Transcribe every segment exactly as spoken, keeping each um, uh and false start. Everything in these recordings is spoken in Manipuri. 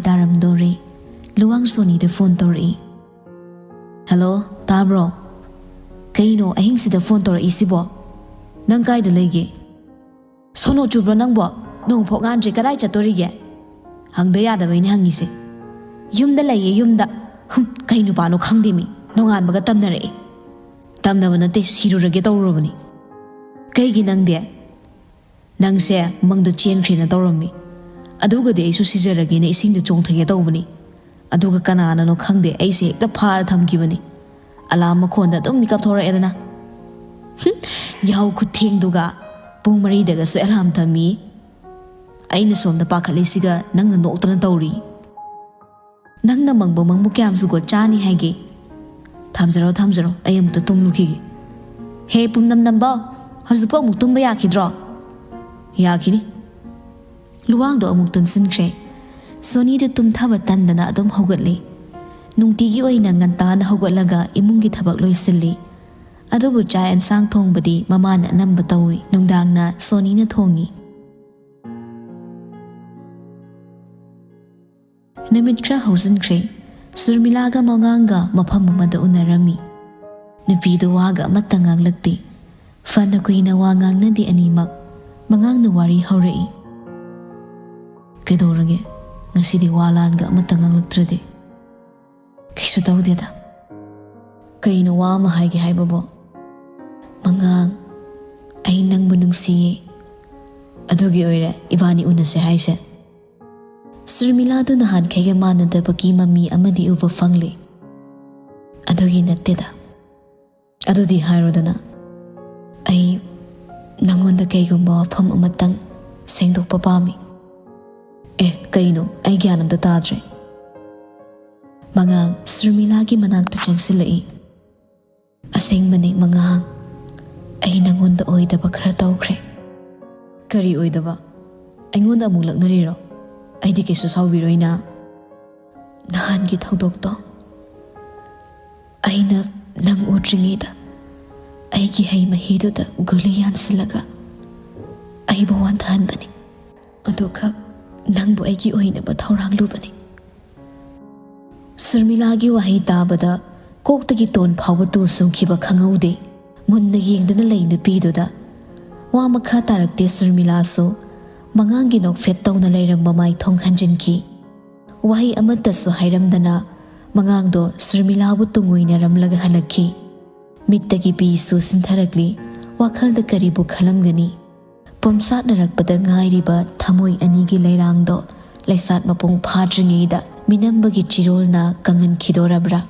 ꯇꯥꯔꯝꯗꯣꯔꯦ꯫ ꯂꯨꯋꯥꯡ ꯁꯣꯅꯤꯗ ꯐꯣꯟ ꯇꯧꯔꯛꯏ꯫ "ꯍꯜꯂꯣ, ꯇꯥꯕ꯭ꯔꯣ? ꯀꯩꯅꯣ ꯑꯍꯤꯡꯁꯤꯗ ꯐꯣꯟ ꯇꯧꯔꯛꯏꯁꯤꯕꯣ? ꯅꯪ ꯀꯥꯏꯗ ꯂꯩꯒꯦ? ꯁꯣꯅꯣ ꯆꯨꯕ꯭ꯔꯣ ꯅꯪꯕꯣ? ꯅꯣꯡ ꯐꯣꯛ ꯉꯥꯟꯗ꯭ꯔꯦ, ꯀꯗꯥꯏ ꯆꯠꯇꯣꯔꯤꯒꯦ?" ꯍꯪꯗ ꯌꯥꯗꯕꯩꯅꯦ ꯍꯪꯉꯤꯁꯦ꯫ "ꯌꯨꯝꯗ ꯂꯩꯌꯦ, ꯌꯨꯝꯗ꯫" "ꯍꯨꯝ, ꯀꯩ ꯅꯨꯄꯥꯅꯣ ꯈꯪꯗꯦꯃꯤ, ꯅꯣꯡꯉꯥꯟꯕꯒ ꯇꯝꯅꯔꯛꯑꯦ꯫" "ꯇꯝꯅꯕ ꯅꯠꯇꯦ, ꯁꯤꯔꯨꯔꯒꯦ ꯇꯧꯔꯨꯔꯕꯅꯤ꯫" "ꯀꯩꯒꯤ ꯅꯪꯗꯤ?" "ꯅꯪꯁꯦ ꯃꯪꯗ ꯆꯦꯟꯈ꯭ꯔꯦꯅ ꯇꯧꯔꯝꯃꯤ, ꯑꯗꯨꯒꯗꯤ ꯑꯩꯁꯨ ꯁꯤꯖꯔꯒꯦꯅ ꯏꯁꯤꯡꯗ ꯆꯣꯡꯊꯒꯦ ꯇꯧꯕꯅꯤ, ꯑꯗꯨꯒ ꯀꯅꯥꯅꯅꯣ ꯈꯪꯗꯦ, ꯑꯩꯁꯦ ꯍꯦꯛꯇ ꯐꯥꯔ ꯊꯝꯈꯤꯕꯅꯤ꯫ ꯑꯂꯥꯝ ꯃꯈꯣꯟꯗ ꯑꯗꯨꯝ ꯃꯤꯀꯞ ꯊꯣꯔꯛꯑꯦꯗꯅ꯫" "ꯍꯨꯝ, ꯌꯥꯍꯧ ꯈꯨꯊꯦꯡꯗꯨꯒ, ꯄꯨꯡ ꯃꯔꯤꯗꯒꯁꯨ ꯑꯦꯂꯥꯝ ꯊꯝꯃꯤ꯫ ꯑꯩꯅ ꯁꯣꯝꯗ ꯄꯥꯈꯠꯂꯤꯁꯤꯒ ꯅꯪꯅ ꯅꯣꯛꯇꯅ ꯇꯧꯔꯤ꯫ ꯅꯪꯅ ꯃꯪꯕ ꯃꯪꯕꯨ ꯀꯌꯥꯝ ꯖꯨꯒꯣꯠ ꯆꯥꯅꯤ ꯍꯥꯏꯒꯦ?" "ꯊꯝꯖꯔꯣ, ꯊꯝꯖꯔꯣ, ꯑꯩ ꯑꯃꯨꯛꯇ ꯇꯨꯝꯂꯨꯈꯤꯒꯦ꯫" "ꯍꯦ, ꯄꯨꯝꯅꯝ ꯅꯝꯕ, ꯍꯧꯖꯤꯛꯄꯨ ꯑꯃꯨꯛ ꯇꯨꯝꯕ ꯌꯥꯈꯤꯗ꯭ꯔꯣ?" "ꯌꯥꯈꯤꯅꯤ꯫" ꯂꯨꯋꯥꯡꯗꯣ ꯑꯃꯨꯛ ꯇꯨꯝꯁꯤꯟꯈ꯭ꯔꯦ꯫ ꯁꯣꯅꯤꯗ ꯇꯨꯝꯊꯕ ꯇꯟꯗꯅ ꯑꯗꯨꯝ ꯍꯧꯒꯠꯂꯤ꯫ ꯅꯨꯡꯇꯤꯒꯤ ꯑꯣꯏꯅ ꯉꯟꯇꯥꯅ ꯍꯧꯒꯠꯂꯒ ꯏꯃꯨꯡꯒꯤ ꯊꯕꯛ ꯂꯣꯏꯁꯤꯜꯂꯤ꯫ ꯑꯗꯨꯕꯨ ꯆꯥꯛ ꯑꯦꯟꯁꯥꯡ ꯊꯣꯡꯕꯗꯤ ꯃꯃꯥꯅ ꯑꯅꯝꯕ ꯇꯧꯏ꯫ ꯅꯨꯡꯗꯥꯡꯅ ꯁꯣꯅꯤꯅ ꯊꯣꯡꯉꯤ꯫ ꯅꯨꯃꯤꯠ ꯈꯔ ꯍꯧꯖꯤꯟꯈ꯭ꯔꯦ꯫ ꯁꯨꯔꯃꯤꯂꯥꯒ ꯃꯉꯥꯡꯒ ꯃꯐꯝ ꯑꯃꯗ ꯎꯅꯔꯝꯃꯤ꯫ ꯅꯨꯄꯤꯗꯨ ꯋꯥꯒ ꯑꯃꯠꯇ ꯉꯥꯡꯂꯛꯇꯦ꯫ ꯐꯅ ꯀꯨꯏꯅ ꯋꯥ ꯉꯥꯡꯅꯗꯦ ꯑꯅꯤꯃꯛ꯫ ꯃꯉꯥꯡꯅ ꯋꯥꯔꯤ ꯍꯧꯔꯛꯏ꯫ "ꯀꯩꯗꯧꯔꯒꯦ? ꯉꯁꯤꯗꯤ ꯋꯥ ꯂꯥꯟꯒ ꯑꯃꯠꯇ ꯉꯥꯡꯂꯛꯇ꯭ꯔꯗꯤ?" "ꯀꯩꯁꯨ ꯇꯧꯗꯦꯗ꯫" "ꯀꯩꯅꯣ ꯋꯥ ꯑꯃ ꯍꯥꯏꯒꯦ ꯍꯥꯏꯕꯕꯣ?" "ꯃꯉꯥꯡ, ꯑꯩ ꯅꯪꯕꯨ ꯅꯨꯡꯁꯤꯌꯦ꯫ ꯑꯗꯨꯒꯤ ꯑꯣꯏꯔꯦ ꯏꯕꯥꯅꯤ ꯎꯅꯁꯦ ꯍꯥꯏꯁꯦ?" ꯁꯨꯔꯃꯤꯂꯥꯗꯨ ꯅꯍꯥꯟꯈꯩꯒ ꯃꯥꯟꯅꯗꯕꯒꯤ ꯃꯃꯤ ꯑꯃꯗꯤ ꯎꯕ ꯐꯪꯂꯦ꯫ "ꯑꯗꯨꯒꯤ ꯅꯠꯇꯦꯗ꯫" "ꯑꯗꯨꯗꯤ ꯍꯥꯏꯔꯣꯗꯅ꯫" "ꯑꯩ ꯅꯪꯉꯣꯟꯗ ꯀꯩꯒꯨꯝꯕ ꯋꯥꯐꯝ ꯑꯃꯇꯪ ꯁꯦꯡꯗꯣꯛꯄ ꯄꯥꯝꯃꯤ꯫" "ꯑꯦ, ꯀꯩꯅꯣ? ꯑꯩ ꯒ꯭ꯌꯥꯟ ꯑꯝꯇ ꯇꯥꯗ꯭ꯔꯦ꯫" ꯃꯉꯥꯡ ꯁꯨꯔꯃꯤꯂꯥꯒꯤ ꯃꯅꯥꯛꯇ ꯆꯪꯁꯤꯜꯂꯛꯏ꯫ "ꯑꯁꯦꯡꯕꯅꯦ ꯃꯉꯥꯡ, ꯑꯩ ꯅꯪꯉꯣꯟꯗ ꯑꯣꯏꯗꯕ ꯈꯔ ꯇꯧꯈ꯭ꯔꯦ꯫" "ꯀꯔꯤ ꯑꯣꯏꯗꯕ? ꯑꯩꯉꯣꯟꯗ ꯑꯃꯨꯛ ꯂꯛꯅꯔꯤꯔꯣ? ꯑꯩꯗꯤ ꯀꯩꯁꯨ ꯁꯥꯎꯕꯤꯔꯣꯏꯅ꯫" "ꯅꯍꯥꯟꯒꯤ ꯊꯧꯗꯣꯛꯇꯣ, ꯑꯩꯅ ꯅꯪ ꯎꯗ꯭ꯔꯤꯉꯩꯗ ꯑꯩꯒꯤ ꯍꯩ ꯃꯍꯤꯗꯨꯗ ꯒꯨꯂꯤ ꯌꯥꯟꯁꯤꯜꯂꯒ ꯑꯩꯕꯨ ꯋꯥꯟꯊꯍꯟꯕꯅꯤ꯫ ꯑꯗꯨꯒ ꯅꯪꯕꯨ ꯑꯩꯒꯤ ꯑꯣꯏꯅꯕ ꯊꯧꯔꯥꯡꯂꯨꯕꯅꯤ꯫ ꯁꯨꯔꯃꯤꯂꯥꯒꯤ ꯋꯥꯍꯩ ꯇꯥꯕꯗ ꯀꯣꯛꯇꯒꯤ ꯇꯣꯟ ꯐꯥꯎꯕ ꯇꯨ ꯆꯨꯡꯈꯤꯕ ꯈꯪꯍꯧꯗꯦ꯫ ꯃꯨꯟꯅ ꯌꯦꯡꯗꯨꯅ ꯂꯩ ꯅꯨꯄꯤꯗꯨꯗ꯫ ꯋꯥ ꯃꯈꯥ ꯇꯥꯔꯛꯇꯦ ꯁꯨꯔꯃꯤꯂꯥꯁꯨ꯫ ꯃꯉꯥꯡꯒꯤ ꯅꯣꯛꯐꯦꯠ ꯇꯧꯅ ꯂꯩꯔꯝꯕ ꯃꯥꯏꯊꯣꯡ ꯍꯟꯖꯤꯟꯈꯤ꯫ ꯋꯥꯍꯩ ꯑꯃꯠꯇꯁꯨ ꯍꯥꯏꯔꯝꯗꯅ ꯃꯉꯥꯡꯗꯣ ꯁꯨꯔꯃꯤꯂꯥꯕꯨ ꯇꯨꯡꯑꯣꯏꯅꯔꯝꯂꯒ ꯍꯜꯂꯛꯈꯤ꯫ ꯃꯤꯠꯇꯒꯤ ꯄꯤꯁꯨ ꯁꯤꯟꯊꯔꯛꯂꯤ꯫ ꯋꯥꯈꯜꯗ ꯀꯔꯤꯕꯨ ꯈꯜꯂꯝꯒꯅꯤ? ꯄꯣꯝꯁꯥꯠꯅꯔꯛꯄꯗ ꯉꯥꯏꯔꯤꯕ ꯊꯃꯣꯏ ꯑꯅꯤꯒꯤ ꯂꯩꯔꯥꯡꯗꯣ ꯂꯩꯁꯥꯠ ꯃꯄꯨꯡ ꯐꯥꯗ꯭ꯔꯤꯉꯩꯗ ꯃꯤꯅꯝꯕꯒꯤ ꯆꯤꯔꯣꯜꯅ ꯀꯪꯍꯟꯈꯤꯗꯣꯔꯕ꯭ꯔꯥ?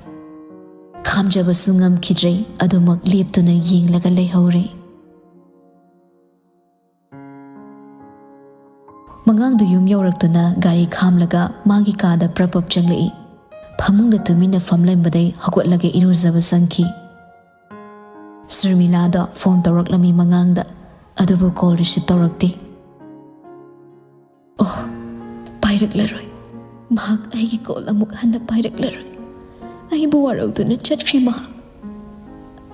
ꯈꯥꯝꯖꯕꯁꯨ ꯉꯝꯈꯤꯗ꯭ꯔꯦ, ꯑꯗꯨꯃꯛ ꯂꯦꯞꯇꯨꯅ ꯌꯦꯡꯂꯒ ꯂꯩꯍꯧꯔꯦ꯫ ꯃꯉꯥꯡꯗꯨ ꯌꯨꯝ ꯌꯧꯔꯛꯇꯨꯅ ꯒꯥꯔꯤ ꯈꯥꯝꯂꯒ ꯃꯥꯒꯤ ꯀꯥꯗ ꯄ꯭ꯔꯞ ꯄ꯭ꯔꯞ ꯆꯪꯂꯛꯏ꯫ ꯐꯃꯨꯡꯗ ꯇꯨꯃꯤꯟꯅ ꯐꯝꯂꯝꯕꯗꯩ ꯍꯧꯒꯠꯂꯒ ꯏꯔꯨꯖꯕ ꯆꯪꯈꯤ꯫ ꯁꯨꯔꯃꯤꯂꯥꯗ ꯐꯣꯟ ꯇꯧꯔꯛꯂꯝꯃꯤ ꯃꯉꯥꯡꯗ, ꯑꯗꯨꯕꯨ ꯀꯣꯜ ꯔꯤꯁꯤꯞ ꯇꯧꯔꯛꯇꯦ꯫ ꯑꯣ, ꯄꯥꯏꯔꯛꯂꯔꯣꯏ꯫ ꯃꯍꯥꯛ ꯑꯩꯒꯤ ꯀꯣꯜ ꯑꯃꯨꯛ ꯍꯟꯅ ꯄꯥꯏꯔꯛꯂꯔꯣꯏ꯫ ꯑꯩꯕꯨ ꯋꯥꯔꯧꯗꯨꯅ ꯆꯠꯈ꯭ꯔꯦ ꯃꯍꯥꯛ꯫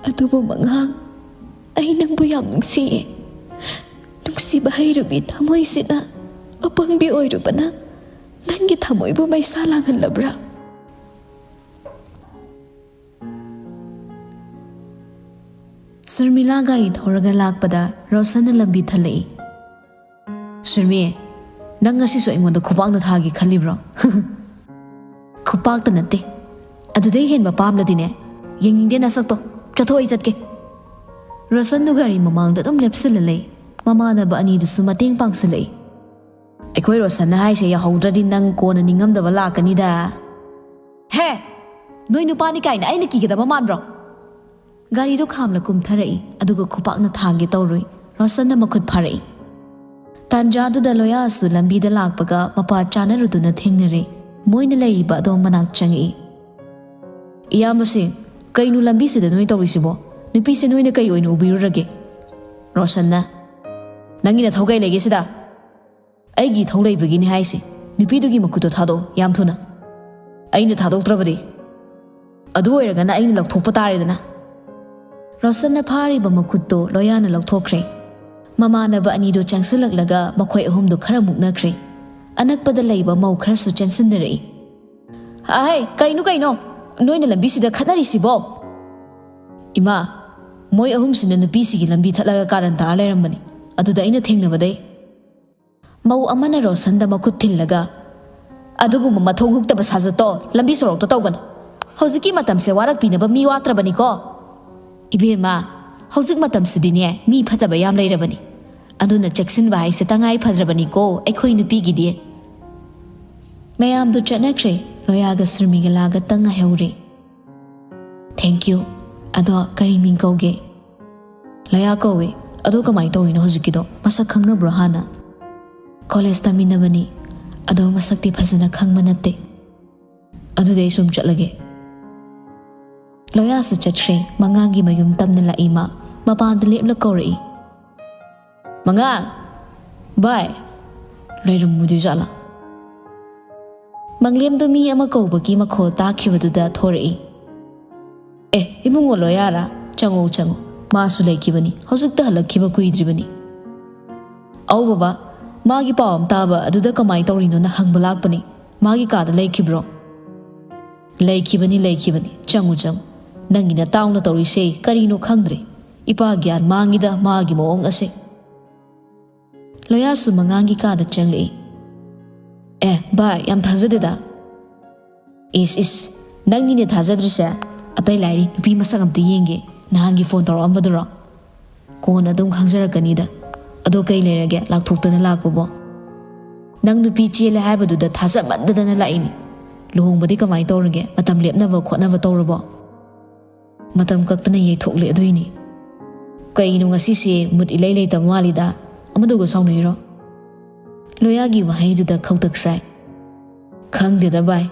ꯑꯗꯨꯕꯨ ꯃꯉꯥꯡ, ꯑꯩ ꯅꯪꯕꯨ ꯌꯥꯝ ꯅꯨꯡꯁꯤꯌꯦ꯫ ꯅꯨꯡꯁꯤꯕ ꯍꯩꯔꯨꯕꯤ ꯊꯃꯣꯏꯁꯤꯅ ꯑꯄꯪꯕꯤ ꯑꯣꯏꯔꯨꯕꯅ ꯅꯪꯒꯤ ꯊꯃꯣꯏꯕꯨ ꯃꯩꯁꯥ ꯂꯥꯡꯍꯜꯂꯕ꯭ꯔꯥ? ꯁꯨꯔꯃꯤꯂꯥ ꯒꯥꯔꯤ ꯊꯧꯔꯒ ꯂꯥꯛꯄꯗ ꯔꯣꯁꯟꯅ ꯂꯝꯕꯤ ꯊꯜꯂꯛꯏ꯫ "ꯁꯨꯔꯃꯤ, ꯅꯪ ꯉꯁꯤꯁꯨ ꯑꯩꯉꯣꯟꯗ ꯈꯨꯄꯥꯛꯅ ꯊꯥꯒꯦ ꯈꯜꯂꯤꯕ꯭ꯔꯣ?" "ꯈꯨꯄꯥꯛꯇ ꯅꯠꯇꯦ, ꯑꯗꯨꯗꯩ ꯍꯦꯟꯕ ꯄꯥꯝꯂꯗꯤꯅꯦ, ꯌꯦꯡꯅꯤꯡꯗꯦ ꯅꯁꯛꯇꯣ, ꯆꯠꯊꯣꯛ, ꯑꯩ ꯆꯠꯀꯦ꯫" ꯔꯣꯁꯟꯗꯨ ꯒꯥꯔꯤ ꯃꯃꯥꯡꯗ ꯑꯗꯨꯝ ꯂꯦꯞꯁꯤꯜꯂ ꯂꯩ꯫ ꯃꯃꯥꯟꯅꯕ ꯑꯅꯤꯗꯨꯁꯨ ꯃꯇꯦꯡ ꯄꯥꯡꯁꯤꯜꯂꯛꯏ꯫ "ꯑꯩꯈꯣꯏ ꯔꯣꯁꯟꯅ ꯍꯥꯏꯁꯦ ꯌꯥꯍꯧꯗ꯭ꯔꯗꯤ ꯅꯪ ꯀꯣꯟꯅ ꯅꯤꯡꯉꯝꯗꯕ ꯂꯥꯛꯀꯅꯤꯗ꯫" "ꯍꯦ! ꯅꯣꯏ ꯅꯨꯄꯥꯅꯤ ꯀꯥꯏꯅ ꯑꯩꯅ ꯀꯤꯒꯗꯕ ꯃꯥꯟꯕ꯭ꯔꯣ?" ꯒꯥꯔꯤꯗꯨ ꯈꯥꯝꯂ ꯀꯨꯝꯊꯔꯛꯏ, ꯑꯗꯨꯒ ꯈꯨꯄꯥꯛꯅ ꯊꯥꯡꯒꯦ ꯇꯧꯔꯨꯏ꯫ ꯔꯣꯁꯟꯅ ꯃꯈꯨꯠ ꯐꯥꯔꯛꯏ꯫ ꯇꯥꯟꯖꯥꯗꯨꯗ ꯂꯣꯌꯥꯁꯨ ꯂꯝꯕꯤꯗ ꯂꯥꯛꯄꯒ ꯃꯄꯥ ꯆꯥꯅꯔꯨꯗꯨꯅ ꯊꯦꯡꯅꯔꯦ꯫ ꯃꯣꯏꯅ ꯂꯩꯔꯤꯕ ꯑꯗꯣꯝ ꯃꯅꯥꯛ ꯆꯪꯉꯛꯏ꯫ "ꯏꯌꯥꯝꯕꯁꯤꯡ, ꯀꯩꯅꯣ ꯂꯝꯕꯤꯁꯤꯗ ꯅꯣꯏ ꯇꯧꯔꯤꯁꯤꯕꯣ? ꯅꯨꯄꯤꯁꯦ ꯅꯣꯏꯅ ꯀꯩ ꯑꯣꯏꯅ ꯎꯕꯤꯔꯨꯔꯒꯦ?" ꯔꯣꯁꯟꯅ, "ꯅꯪꯒꯤ ꯅꯊꯧ ꯀꯩ ꯂꯩꯒꯦ ꯁꯤꯗ?" "ꯑꯩꯒꯤ ꯏꯊꯧ ꯂꯩꯕꯒꯤꯅꯤ ꯍꯥꯏꯁꯦ꯫ ꯅꯨꯄꯤꯗꯨꯒꯤ ꯃꯈꯨꯠꯇꯣ ꯊꯥꯗꯣꯛꯑꯣ, ꯌꯥꯝ ꯊꯨꯅ꯫" "ꯑꯩꯅ ꯊꯥꯗꯣꯛꯇ꯭ꯔꯕꯗꯤ?" "ꯑꯗꯨ ꯑꯣꯏꯔꯒꯅ ꯑꯩꯅ ꯂꯧꯊꯣꯛꯄ ꯇꯥꯔꯦꯗꯅ꯫" ꯔꯣꯁꯟꯅ ꯐꯥꯔꯤꯕ ꯃꯈꯨꯠꯇꯣ ꯂꯣꯌꯥꯅ ꯂꯧꯊꯣꯛꯈ꯭ꯔꯦ꯫ ꯃꯃꯥꯟꯅꯕ ꯑꯅꯤꯗꯨ ꯆꯪꯁꯤꯜꯂꯛꯂꯒ ꯃꯈꯣꯏ ꯑꯍꯨꯝꯗꯨ ꯈꯔ ꯃꯨꯛꯅꯈ꯭ꯔꯦ꯫ ꯑꯅꯛꯄꯗ ꯂꯩꯕ ꯃꯧ ꯈꯔꯁꯨ ꯆꯦꯟꯁꯤꯟꯅꯔꯛꯏ꯫ "ꯑꯍꯩ, ꯀꯩꯅꯣ, ꯀꯩꯅꯣ? ꯅꯣꯏꯅ ꯂꯝꯕꯤꯁꯤꯗ ꯈꯠꯅꯔꯤꯁꯤꯕꯣ?" "ꯏꯃꯥ, ꯃꯣꯏ ꯑꯍꯨꯝꯁꯤꯅ ꯅꯨꯄꯤꯁꯤꯒꯤ ꯂꯝꯕꯤ ꯊꯠꯂꯒ ꯀꯥꯔꯟ ꯇꯥꯔ ꯂꯩꯔꯝꯕꯅꯤ꯫ ꯑꯗꯨꯗ ꯑꯩꯅ ꯊꯦꯡꯅꯕꯗꯩ꯫" ꯃꯧ ꯑꯃꯅ ꯔꯣꯁꯟꯗ ꯃꯈꯨꯠ ꯊꯤꯜꯂꯒ, "ꯑꯗꯨꯒꯨꯝꯕ ꯃꯊꯣꯡ ꯍꯨꯛꯇꯕ ꯁꯥꯖꯠꯇꯣ ꯂꯝꯕꯤ ꯁꯣꯔꯣꯛꯇ ꯇꯧꯒꯅꯨ꯫ ꯍꯧꯖꯤꯛꯀꯤ ꯃꯇꯝꯁꯦ ꯋꯥꯔꯛꯄꯤꯅꯕ ꯃꯤ ꯋꯥꯠꯇ꯭ꯔꯕꯅꯤꯀꯣ꯫ ꯏꯕꯦꯝꯃ, ꯍꯧꯖꯤꯛ ꯃꯇꯝꯁꯤꯗꯤꯅꯦ, ꯃꯤ ꯐꯠꯇꯕ ꯌꯥꯝ ꯂꯩꯔꯕꯅꯤ꯫ ꯑꯗꯨꯅ ꯆꯦꯛꯁꯤꯟꯕ ꯍꯥꯏꯁꯦ ꯇꯉꯥꯏ ꯐꯗ꯭ꯔꯕꯅꯤꯀꯣ ꯑꯩꯈꯣꯏ ꯅꯨꯄꯤꯒꯤꯗꯤ꯫" ꯃꯌꯥꯝꯗꯨ ꯆꯠꯅꯈ꯭ꯔꯦ꯫ ꯂꯣꯌꯥꯒ ꯁꯨꯔꯃꯤꯒꯂꯥꯒꯇ ꯉꯥꯏꯍꯧꯔꯦ꯫ "Thank you꯫ ꯑꯗꯣ ꯀꯔꯤ ꯃꯤꯡ ꯀꯧꯒꯦ?" "ꯂꯣꯌꯥ ꯀꯧꯏ꯫ ꯑꯗꯣ ꯀꯃꯥꯏꯅ ꯇꯧꯔꯤꯅꯣ ꯍꯧꯖꯤꯛꯀꯤꯗꯣ? ꯃꯁꯛ ꯈꯪꯅꯕ꯭ꯔꯣ ꯍꯥꯟꯅ?" "ꯀꯣꯂꯦꯖ ꯇꯝꯃꯤꯟꯅꯕꯅꯤ꯫ ꯑꯗꯣ ꯃꯁꯛꯇꯤ ꯐꯖꯅ ꯈꯪꯕ ꯅꯠꯇꯦ꯫" "ꯑꯗꯨꯗꯤ ꯑꯩ ꯁꯨꯝ ꯆꯠꯂꯒꯦ꯫" ꯂꯣꯌꯥꯁꯨ ꯆꯠꯈ꯭ꯔꯦ꯫ ꯃꯉꯥꯡꯒꯤ ꯃꯌꯨꯝ ꯇꯝꯅ ꯂꯥꯛꯏ ꯃꯥ꯫ ꯃꯄꯥꯟꯗ ꯂꯦꯞꯂ ꯀꯧꯔꯛꯏ꯫ "ꯃꯉꯥ, ꯚꯥꯏ, ꯂꯩꯔꯝꯃꯨꯗꯣꯏ ꯖꯥꯠꯂꯥ?" ꯃꯪꯂꯦꯝꯗꯣ ꯃꯤ ꯑꯃ ꯀꯧꯕꯒꯤ ꯃꯈꯣꯜ ꯇꯥꯈꯤꯕꯗꯨꯗ ꯊꯣꯔꯛꯏ꯫ "ꯑꯦ, ꯏꯕꯨꯡꯉꯣ ꯂꯣꯌꯥꯔꯥ? ꯆꯪꯉꯣ, ꯆꯪꯉꯣ꯫ ꯃꯥꯁꯨ ꯂꯩꯈꯤꯕꯅꯤ, ꯍꯧꯖꯤꯛꯇ ꯍꯜꯂꯛꯈꯤꯕ ꯀꯨꯏꯗ꯭ꯔꯤꯕꯅꯤ꯫" "ꯑꯧ ꯕꯕꯥ, ꯃꯥꯒꯤ ꯄꯥꯎ ꯑꯃ ꯇꯥꯕ, ꯑꯗꯨꯗ ꯀꯃꯥꯏ ꯇꯧꯔꯤꯅꯣꯅ ꯍꯪꯕ ꯂꯥꯛꯄꯅꯤ꯫ ꯃꯥꯒꯤ ꯀꯥꯗ ꯂꯩꯈꯤꯕ꯭ꯔꯣ?" "ꯂꯩꯈꯤꯕꯅꯤ, ꯂꯩꯈꯤꯕꯅꯤ꯫ ꯆꯪꯉꯨ, ꯆꯪꯉꯨ꯫ ꯅꯪꯒꯤ ꯅꯇꯥꯎꯅ ꯇꯧꯔꯤꯁꯦ ꯀꯔꯤꯅꯣ ꯈꯪꯗ꯭ꯔꯦ꯫ ꯏꯄꯥ ꯒ꯭ꯌꯥꯟ ꯃꯥꯡꯉꯤꯗ ꯃꯥꯒꯤ ꯃꯑꯣꯡ ꯑꯁꯦ꯫" ꯂꯣꯌꯥꯁꯨ ꯃꯉꯥꯡꯒꯤ ꯀꯥꯗ ꯆꯪꯂꯛꯏ꯫ "ꯑꯦ ꯚꯥꯏ, ꯌꯥꯝ ꯊꯥꯖꯗꯦꯗ꯫" "ꯏꯁ, ꯏꯁ, ꯅꯪꯒꯤꯅꯦ ꯊꯥꯖꯗ꯭ꯔꯤꯁꯦ꯫ ꯑꯇꯩ ꯂꯥꯏꯔꯤ, ꯅꯨꯄꯤ ꯃꯁꯛ ꯑꯝꯇ ꯌꯦꯡꯒꯦ꯫ ꯅꯍꯥꯟꯒꯤ ꯐꯣꯟ ꯇꯧꯔꯛꯑꯝꯕꯗꯨꯔꯣ?" "ꯀꯣꯟꯅ ꯑꯗꯨꯝ ꯈꯪꯖꯔꯛꯀꯅꯤꯗ꯫ ꯑꯗꯣ ꯀꯩ ꯂꯩꯔꯒꯦ ꯂꯥꯛꯊꯣꯛꯇꯅ ꯂꯥꯛꯄꯕꯣ?" "ꯅꯪ ꯅꯨꯄꯤ ꯆꯦꯜꯂꯦ ꯍꯥꯏꯕꯗꯨꯗ ꯊꯥꯖꯃꯟꯗꯗꯅ ꯂꯥꯛꯏꯅꯤ꯫ ꯂꯨꯍꯣꯡꯕꯗꯤ ꯀꯃꯥꯏꯅ ꯇꯧꯔꯒꯦ? ꯃꯇꯝ ꯂꯦꯞꯅꯕ ꯈꯣꯠꯅꯕ ꯇꯧꯔꯕꯣ?" "ꯃꯇꯝ ꯀꯛꯇꯅ ꯌꯩꯊꯣꯛꯂꯦ ꯑꯗꯨꯏꯅꯤ꯫ ꯀꯩꯅꯣ ꯉꯁꯤꯁꯦ ꯃꯨꯠ ꯏꯂꯩ ꯂꯩꯇꯕ ꯃꯥꯜꯂꯤꯗ? ꯑꯃꯗꯨꯒ ꯁꯥꯎꯅꯩꯔꯣ?" ꯂꯣꯌꯥꯒꯤ ꯋꯥꯍꯩꯗꯨꯗ ꯈꯧꯇꯛ ꯁꯥꯏ꯫ "ꯈꯪꯗꯦꯗ ꯚꯥꯏ,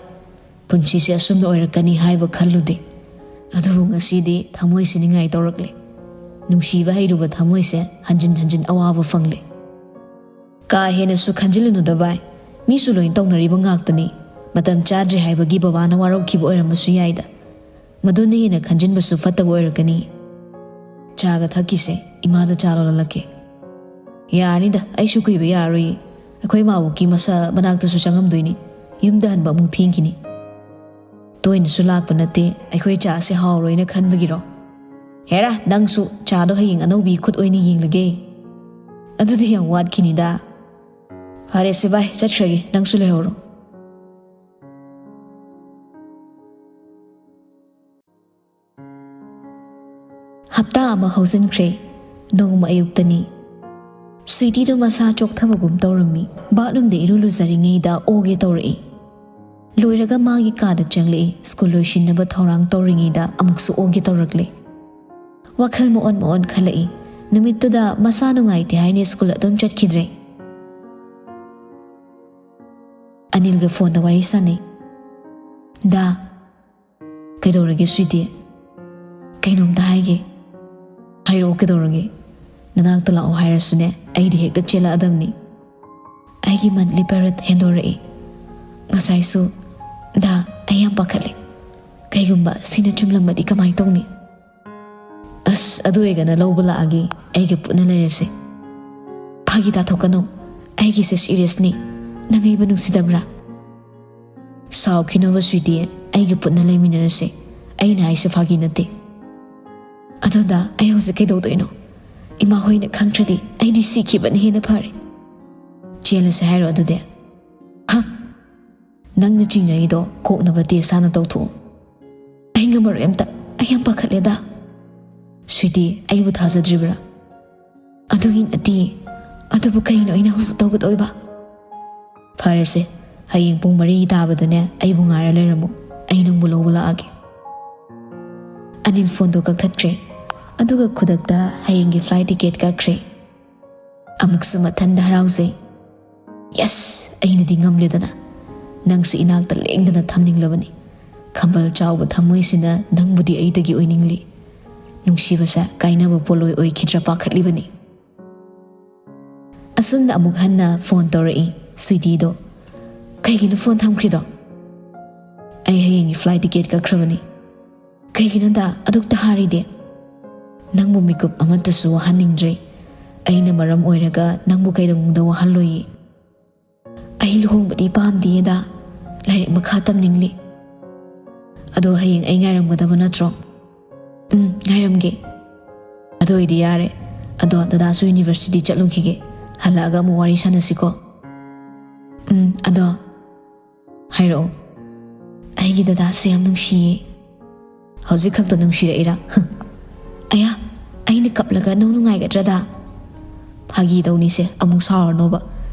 ꯄꯨꯟꯁꯤꯁꯦ ꯑꯁꯨꯝꯅ ꯑꯣꯏꯔꯛꯀꯅꯤ ꯍꯥꯏꯕ ꯈꯜꯂꯨꯗꯦ꯫ ꯑꯗꯨꯕꯨ ꯉꯁꯤꯗꯤ ꯊꯃꯣꯏꯁꯤ ꯅꯤꯡꯉꯥꯏ ꯇꯧꯔꯛꯂꯦ꯫ ꯅꯨꯡꯁꯤꯕ ꯍꯩꯔꯨꯕ ꯊꯃꯣꯏꯁꯦ ꯍꯟꯖꯤꯟ ꯍꯟꯖꯤꯟ ꯑꯋꯥꯕ ꯐꯪꯂꯦ꯫" "ꯀꯥ ꯍꯦꯟꯅꯁꯨ ꯈꯟꯖꯤꯜꯂꯨꯅꯨꯗ ꯚꯥꯏ, ꯃꯤꯁꯨ ꯂꯣꯏ ꯇꯧꯅꯔꯤꯕ ꯉꯥꯛꯇꯅꯤ꯫ ꯃꯇꯝ ꯆꯥꯗ꯭ꯔꯤ ꯍꯥꯏꯕꯒꯤ ꯕꯕꯥꯅ ꯋꯥꯔꯧꯈꯤꯕ ꯑꯣꯏꯔꯝꯕꯁꯨ ꯌꯥꯏꯗ꯫ ꯃꯗꯨꯅ ꯍꯦꯟꯅ ꯈꯟꯖꯤꯟꯕꯁꯨ ꯐꯠꯇꯕ ꯑꯣꯏꯔꯛꯀꯅꯤ꯫ ꯆꯥꯒ ꯊꯛꯈꯤꯁꯦ, ꯏꯃꯥꯗ ꯆꯥ ꯂꯣꯜꯍꯜꯂꯛꯀꯦ꯫" "ꯌꯥꯔꯅꯤꯗ, ꯑꯩꯁꯨ ꯀꯨꯏꯕ ꯌꯥꯔꯔꯣꯏꯌꯦ꯫ ꯑꯩꯈꯣꯏ ꯃꯥꯕꯣꯛꯀꯤ ꯃꯁꯥ ꯃꯅꯥꯛꯇꯁꯨ ꯆꯪꯉꯝꯗꯣꯏꯅꯤ꯫ ꯌꯨꯝꯗ ꯍꯟꯕ ꯑꯃꯨꯛ ꯊꯦꯡꯈꯤꯅꯤ꯫ ꯇꯣꯏꯅꯁꯨ ꯂꯥꯛꯄ ꯅꯠꯇꯦ, ꯑꯩꯈꯣꯏ ꯆꯥꯁꯦ ꯍꯥꯎꯔꯣꯏꯅ ꯈꯟꯕꯒꯤꯔꯣ? ꯍꯦꯔꯥ, ꯅꯪꯁꯨ ꯆꯥꯗꯣ ꯍꯌꯦꯡ ꯑꯅꯧꯕꯤ ꯈꯨꯠ ꯑꯣꯏꯅ ꯌꯦꯡꯂꯒꯦ꯫ ꯑꯗꯨꯗꯤ ꯌꯥꯝ ꯋꯥꯠꯈꯤꯅꯤꯗ꯫ ꯐꯔꯦꯁꯦ ꯚꯥꯏ, ꯆꯠꯈ꯭ꯔꯒꯦ, ꯅꯪꯁꯨ ꯂꯩꯍꯧꯔꯣ꯫ ꯍꯞꯇꯥ ꯑꯃ ꯍꯧꯖꯤꯟꯈ꯭ꯔꯦ꯫ ꯅꯣꯡꯃ ꯑꯌꯨꯛꯇꯅꯤ꯫ ꯁ꯭ꯋꯤꯇꯤꯗꯣ ꯃꯁꯥ ꯆꯣꯛꯊꯕꯒꯨꯝ ꯇꯧꯔꯝꯃꯤ꯫ ꯕꯥꯠꯔꯨꯝꯗ ꯏꯔꯨ ꯂꯨꯖꯔꯤꯉꯩꯗ ꯑꯣꯒꯦ ꯇꯧꯔꯛꯏ꯫ ꯂꯣꯏꯔꯒ ꯃꯥꯒꯤ ꯀꯥꯗ ꯆꯪꯂꯛꯏ꯫ ꯁ꯭ꯀꯨꯜ ꯂꯣꯏꯁꯤꯟꯅꯕ ꯊꯧꯔꯥꯡ ꯇꯧꯔꯤꯉꯩꯗ ꯑꯃꯨꯛꯁꯨ ꯑꯣꯒꯦ ꯇꯧꯔꯛꯂꯦ꯫ ꯋꯥꯈꯜ ꯃꯑꯣꯟ ꯃꯑꯣꯟ ꯈꯜꯂꯛꯏ꯫ ꯅꯨꯃꯤꯠꯇꯨꯗ ꯃꯁꯥ ꯅꯨꯡꯉꯥꯏꯇꯦ ꯍꯥꯏꯅ ꯁ꯭ꯀꯨꯜ ꯑꯗꯨꯝ ꯆꯠꯈꯤꯗ꯭ꯔꯦ꯫ ꯑꯅꯤꯜꯒ ꯐꯣꯟꯗ ꯋꯥꯔꯤ ꯁꯥꯟꯅꯩ꯫ "ꯗꯥ, ꯀꯩꯗꯧꯔꯒꯦ ꯁ꯭ꯋꯤꯇꯤ? ꯀꯩꯅꯣꯝꯇ ꯍꯥꯏꯒꯦ꯫ ꯍꯥꯏꯔꯛꯑꯣ, ꯀꯩꯗꯧꯔꯒꯦ? ꯅꯅꯥꯛꯇ ꯂꯥꯛꯑꯣ ꯍꯥꯏꯔꯁꯨꯅꯦ, ꯑꯩꯗꯤ ꯍꯦꯛꯇ ꯆꯦꯜꯂꯛꯑꯗꯕꯅꯤ꯫ ꯑꯩꯒꯤ ꯃꯟꯂꯤ ꯄꯦꯔꯠ ꯍꯦꯟꯗꯣꯔꯛꯏ꯫ ꯉꯁꯥꯏꯁꯨ, ꯗꯥ, ꯑꯩ ꯌꯥꯝ ꯄꯥꯈꯠꯂꯦ꯫ ꯀꯩꯒꯨꯝꯕ ꯁꯤꯅ ꯆꯨꯝꯂꯝꯃꯗꯤ ꯀꯃꯥꯏꯅ ꯇꯧꯅꯤ?" "ꯑꯁ, ꯑꯗꯨ ꯑꯣꯏꯔꯒꯅ ꯂꯧꯕ ꯂꯥꯛꯑꯒꯦ, ꯑꯩꯒ ꯄꯨꯟꯅ ꯂꯩꯔꯁꯦ꯫ ꯐꯥꯒꯤ ꯇꯥꯊꯣꯛꯀꯅꯨ, ꯑꯩꯒꯤꯁꯦ ꯁꯤꯔꯤꯌꯁꯅꯤ꯫ ꯅꯪ ꯑꯩꯕꯨ ꯅꯨꯡꯁꯤꯗꯕ꯭ꯔꯥ?" "ꯁꯥꯎꯈꯤꯅꯣꯕ ꯁ꯭ꯋꯤꯇꯤ, ꯑꯩꯒ ꯄꯨꯟꯅ ꯂꯩꯃꯤꯟꯅꯔꯁꯦ꯫ ꯑꯩꯅ ꯍꯥꯏꯁꯦ ꯐꯥꯒꯤ ꯅꯠꯇꯦ꯫" "ꯑꯗꯨꯗ ꯑꯩ ꯍꯧꯖꯤꯛ ꯀꯩꯗꯧꯗꯣꯏꯅꯣ? ꯏꯃꯥ ꯍꯣꯏꯅ ꯈꯪꯈ꯭ꯔꯗꯤ ꯑꯩꯗꯤ ꯁꯤꯈꯤꯕꯅ ꯍꯦꯟꯅ ꯐꯔꯦ꯫ ꯆꯦꯜꯂꯁꯦ ꯍꯥꯏꯔꯣ ꯑꯗꯨꯗꯤ?" "ꯍ? ꯅꯪꯅ ꯆꯤꯡꯅꯔꯤꯗꯣ ꯀꯣꯛꯅꯕ ꯇꯦꯁ ꯍꯥꯟꯅ ꯇꯧꯊꯣꯛꯑꯣ꯫" "ꯑꯩ ꯉꯝꯃꯔꯣꯏ ꯑꯝꯇ, ꯑꯩ ꯌꯥꯝ ꯄꯥꯈꯠꯂꯦꯗ꯫" "ꯁ꯭ꯋꯤꯇꯤ, ꯑꯩꯕꯨ ꯊꯥꯖꯗ꯭ꯔꯤꯕ꯭ꯔꯥ?" "ꯑꯗꯨꯒꯤ ꯅꯠꯇꯤꯌꯦ꯫ ꯑꯗꯨꯕꯨ ꯀꯩꯅꯣ ꯑꯩꯅ ꯍꯧꯖꯤꯛ ꯇꯧꯒꯗꯧꯔꯤꯕ?" "ꯐꯔꯦꯁꯦ, ꯍꯌꯦꯡ ꯄꯨꯡ ꯃꯔꯤ ꯇꯥꯕꯗꯅꯦ ꯑꯩꯕꯨ ꯉꯥꯏꯔ ꯂꯩꯔꯝꯃꯨ꯫ ꯑꯩ ꯅꯪꯕꯨ ꯂꯧꯕ ꯂꯥꯛꯑꯒꯦ꯫" ꯑꯅꯤꯜ ꯐꯣꯟꯗꯣ ꯀꯛꯊꯠꯈ꯭ꯔꯦ꯫ ꯑꯗꯨꯒ ꯈꯨꯗꯛꯇ ꯍꯌꯦꯡꯒꯤ ꯐ꯭ꯂꯥꯏꯠ ꯇꯤꯀꯦꯠ ꯀꯛꯈ꯭ꯔꯦ꯫ ꯑꯃꯨꯛꯁꯨ ꯃꯊꯟꯗ ꯍꯔꯥꯎꯖꯩ꯫ "ꯌꯦꯁ, ꯑꯩꯅꯗꯤ ꯉꯝꯂꯦꯗꯅ꯫ ꯅꯪꯁꯨ ꯏꯅꯥꯛꯇ ꯂꯦꯡꯗꯅ ꯊꯝꯅꯤꯡꯂꯕꯅꯤ꯫ ꯈꯝꯕꯜ ꯆꯥꯎꯕ ꯊꯃꯣꯏꯁꯤꯅ ꯅꯪꯕꯨꯗꯤ ꯑꯩꯗꯒꯤ ꯑꯣꯏꯅꯤꯡꯂꯤ꯫ ꯅꯨꯡꯁꯤꯕꯁꯦ ꯀꯥꯏꯅꯕ ꯄꯣꯠꯂꯣꯏ ꯑꯣꯏꯈꯤꯗ꯭ꯔꯥ ꯄꯥꯈꯠꯂꯤꯕꯅꯤ꯫" ꯑꯁꯨꯝꯅ ꯑꯃꯨꯛ ꯍꯟꯅ ꯐꯣꯟ ꯇꯧꯔꯛꯏ ꯁ꯭ꯋꯤꯇꯤꯗꯣ꯫ "ꯀꯩꯒꯤꯅꯣ ꯐꯣꯟ ꯊꯝꯈ꯭ꯔꯤꯗꯣ?" "ꯑꯩ ꯍꯌꯦꯡꯒꯤ ꯐ꯭ꯂꯥꯏꯠ ꯇꯤꯀꯦꯠ ꯀꯛꯈ꯭ꯔꯕꯅꯤ꯫" "ꯀꯩꯒꯤꯅꯣꯗ ꯑꯗꯨꯛꯇ ꯍꯥꯏꯔꯤꯗꯤ?" "ꯅꯪꯕꯨ ꯃꯤꯀꯨꯞ ꯑꯃꯠꯇꯁꯨ ꯋꯥꯍꯟꯅꯤꯡꯗ꯭ꯔꯦ꯫ ꯑꯩꯅ ꯃꯔꯝ ꯑꯣꯏꯔꯒ ꯅꯪꯕꯨ ꯀꯩꯗꯧꯅꯨꯡꯗ ꯋꯥꯍꯜꯂꯣꯏꯌꯦ꯫" ꯂꯨꯍꯣꯡꯕꯗꯤ ꯄꯥꯝꯗꯤꯌꯦꯗ, ꯂꯥꯏꯔꯤꯛ ꯃꯈꯥ ꯇꯝꯅꯤꯡꯂꯤ꯫ ꯑꯗꯣ ꯍꯌꯦꯡ ꯑꯩ ꯉꯥꯏꯔꯝꯒꯗꯕ ꯅꯠꯇ꯭ꯔꯣ? ꯎꯝ, ꯉꯥꯏꯔꯝꯒꯦ꯫ ꯑꯗꯨ ꯑꯣꯏꯗꯤ ꯌꯥꯔꯦ꯫ ꯑꯗꯣ ꯗꯗꯥꯁꯨ ꯌꯨꯅꯤꯚꯔꯁꯤꯇꯤ ꯆꯠꯂꯨꯈꯤꯒꯦ꯫ ꯍꯜꯂꯛꯑꯒ ꯑꯃꯨꯛ ꯋꯥꯔꯤ ꯁꯥꯟꯅꯁꯤꯀꯣ꯫ ꯎꯝ, ꯑꯗꯣ ꯍꯥꯏꯔꯛꯑꯣ꯫ ꯑꯩꯒꯤ ꯗꯗꯥꯁꯦ ꯌꯥꯝ ꯅꯨꯡꯁꯤꯌꯦ꯫ ꯍꯧꯖꯤꯛ ꯈꯛꯇ ꯅꯨꯡꯁꯤꯔꯛꯏꯔꯥ? ꯑꯌꯥ, ꯑꯩꯅ ꯀꯞꯂꯒ ꯅꯪ ꯅꯨꯡꯉꯥꯏꯒꯗ꯭ꯔꯗ? ꯐꯥꯒꯤ ꯇꯧꯅꯤꯁꯦ, ꯑꯃꯨꯛ ꯁꯥꯎꯔꯅꯣꯕ꯫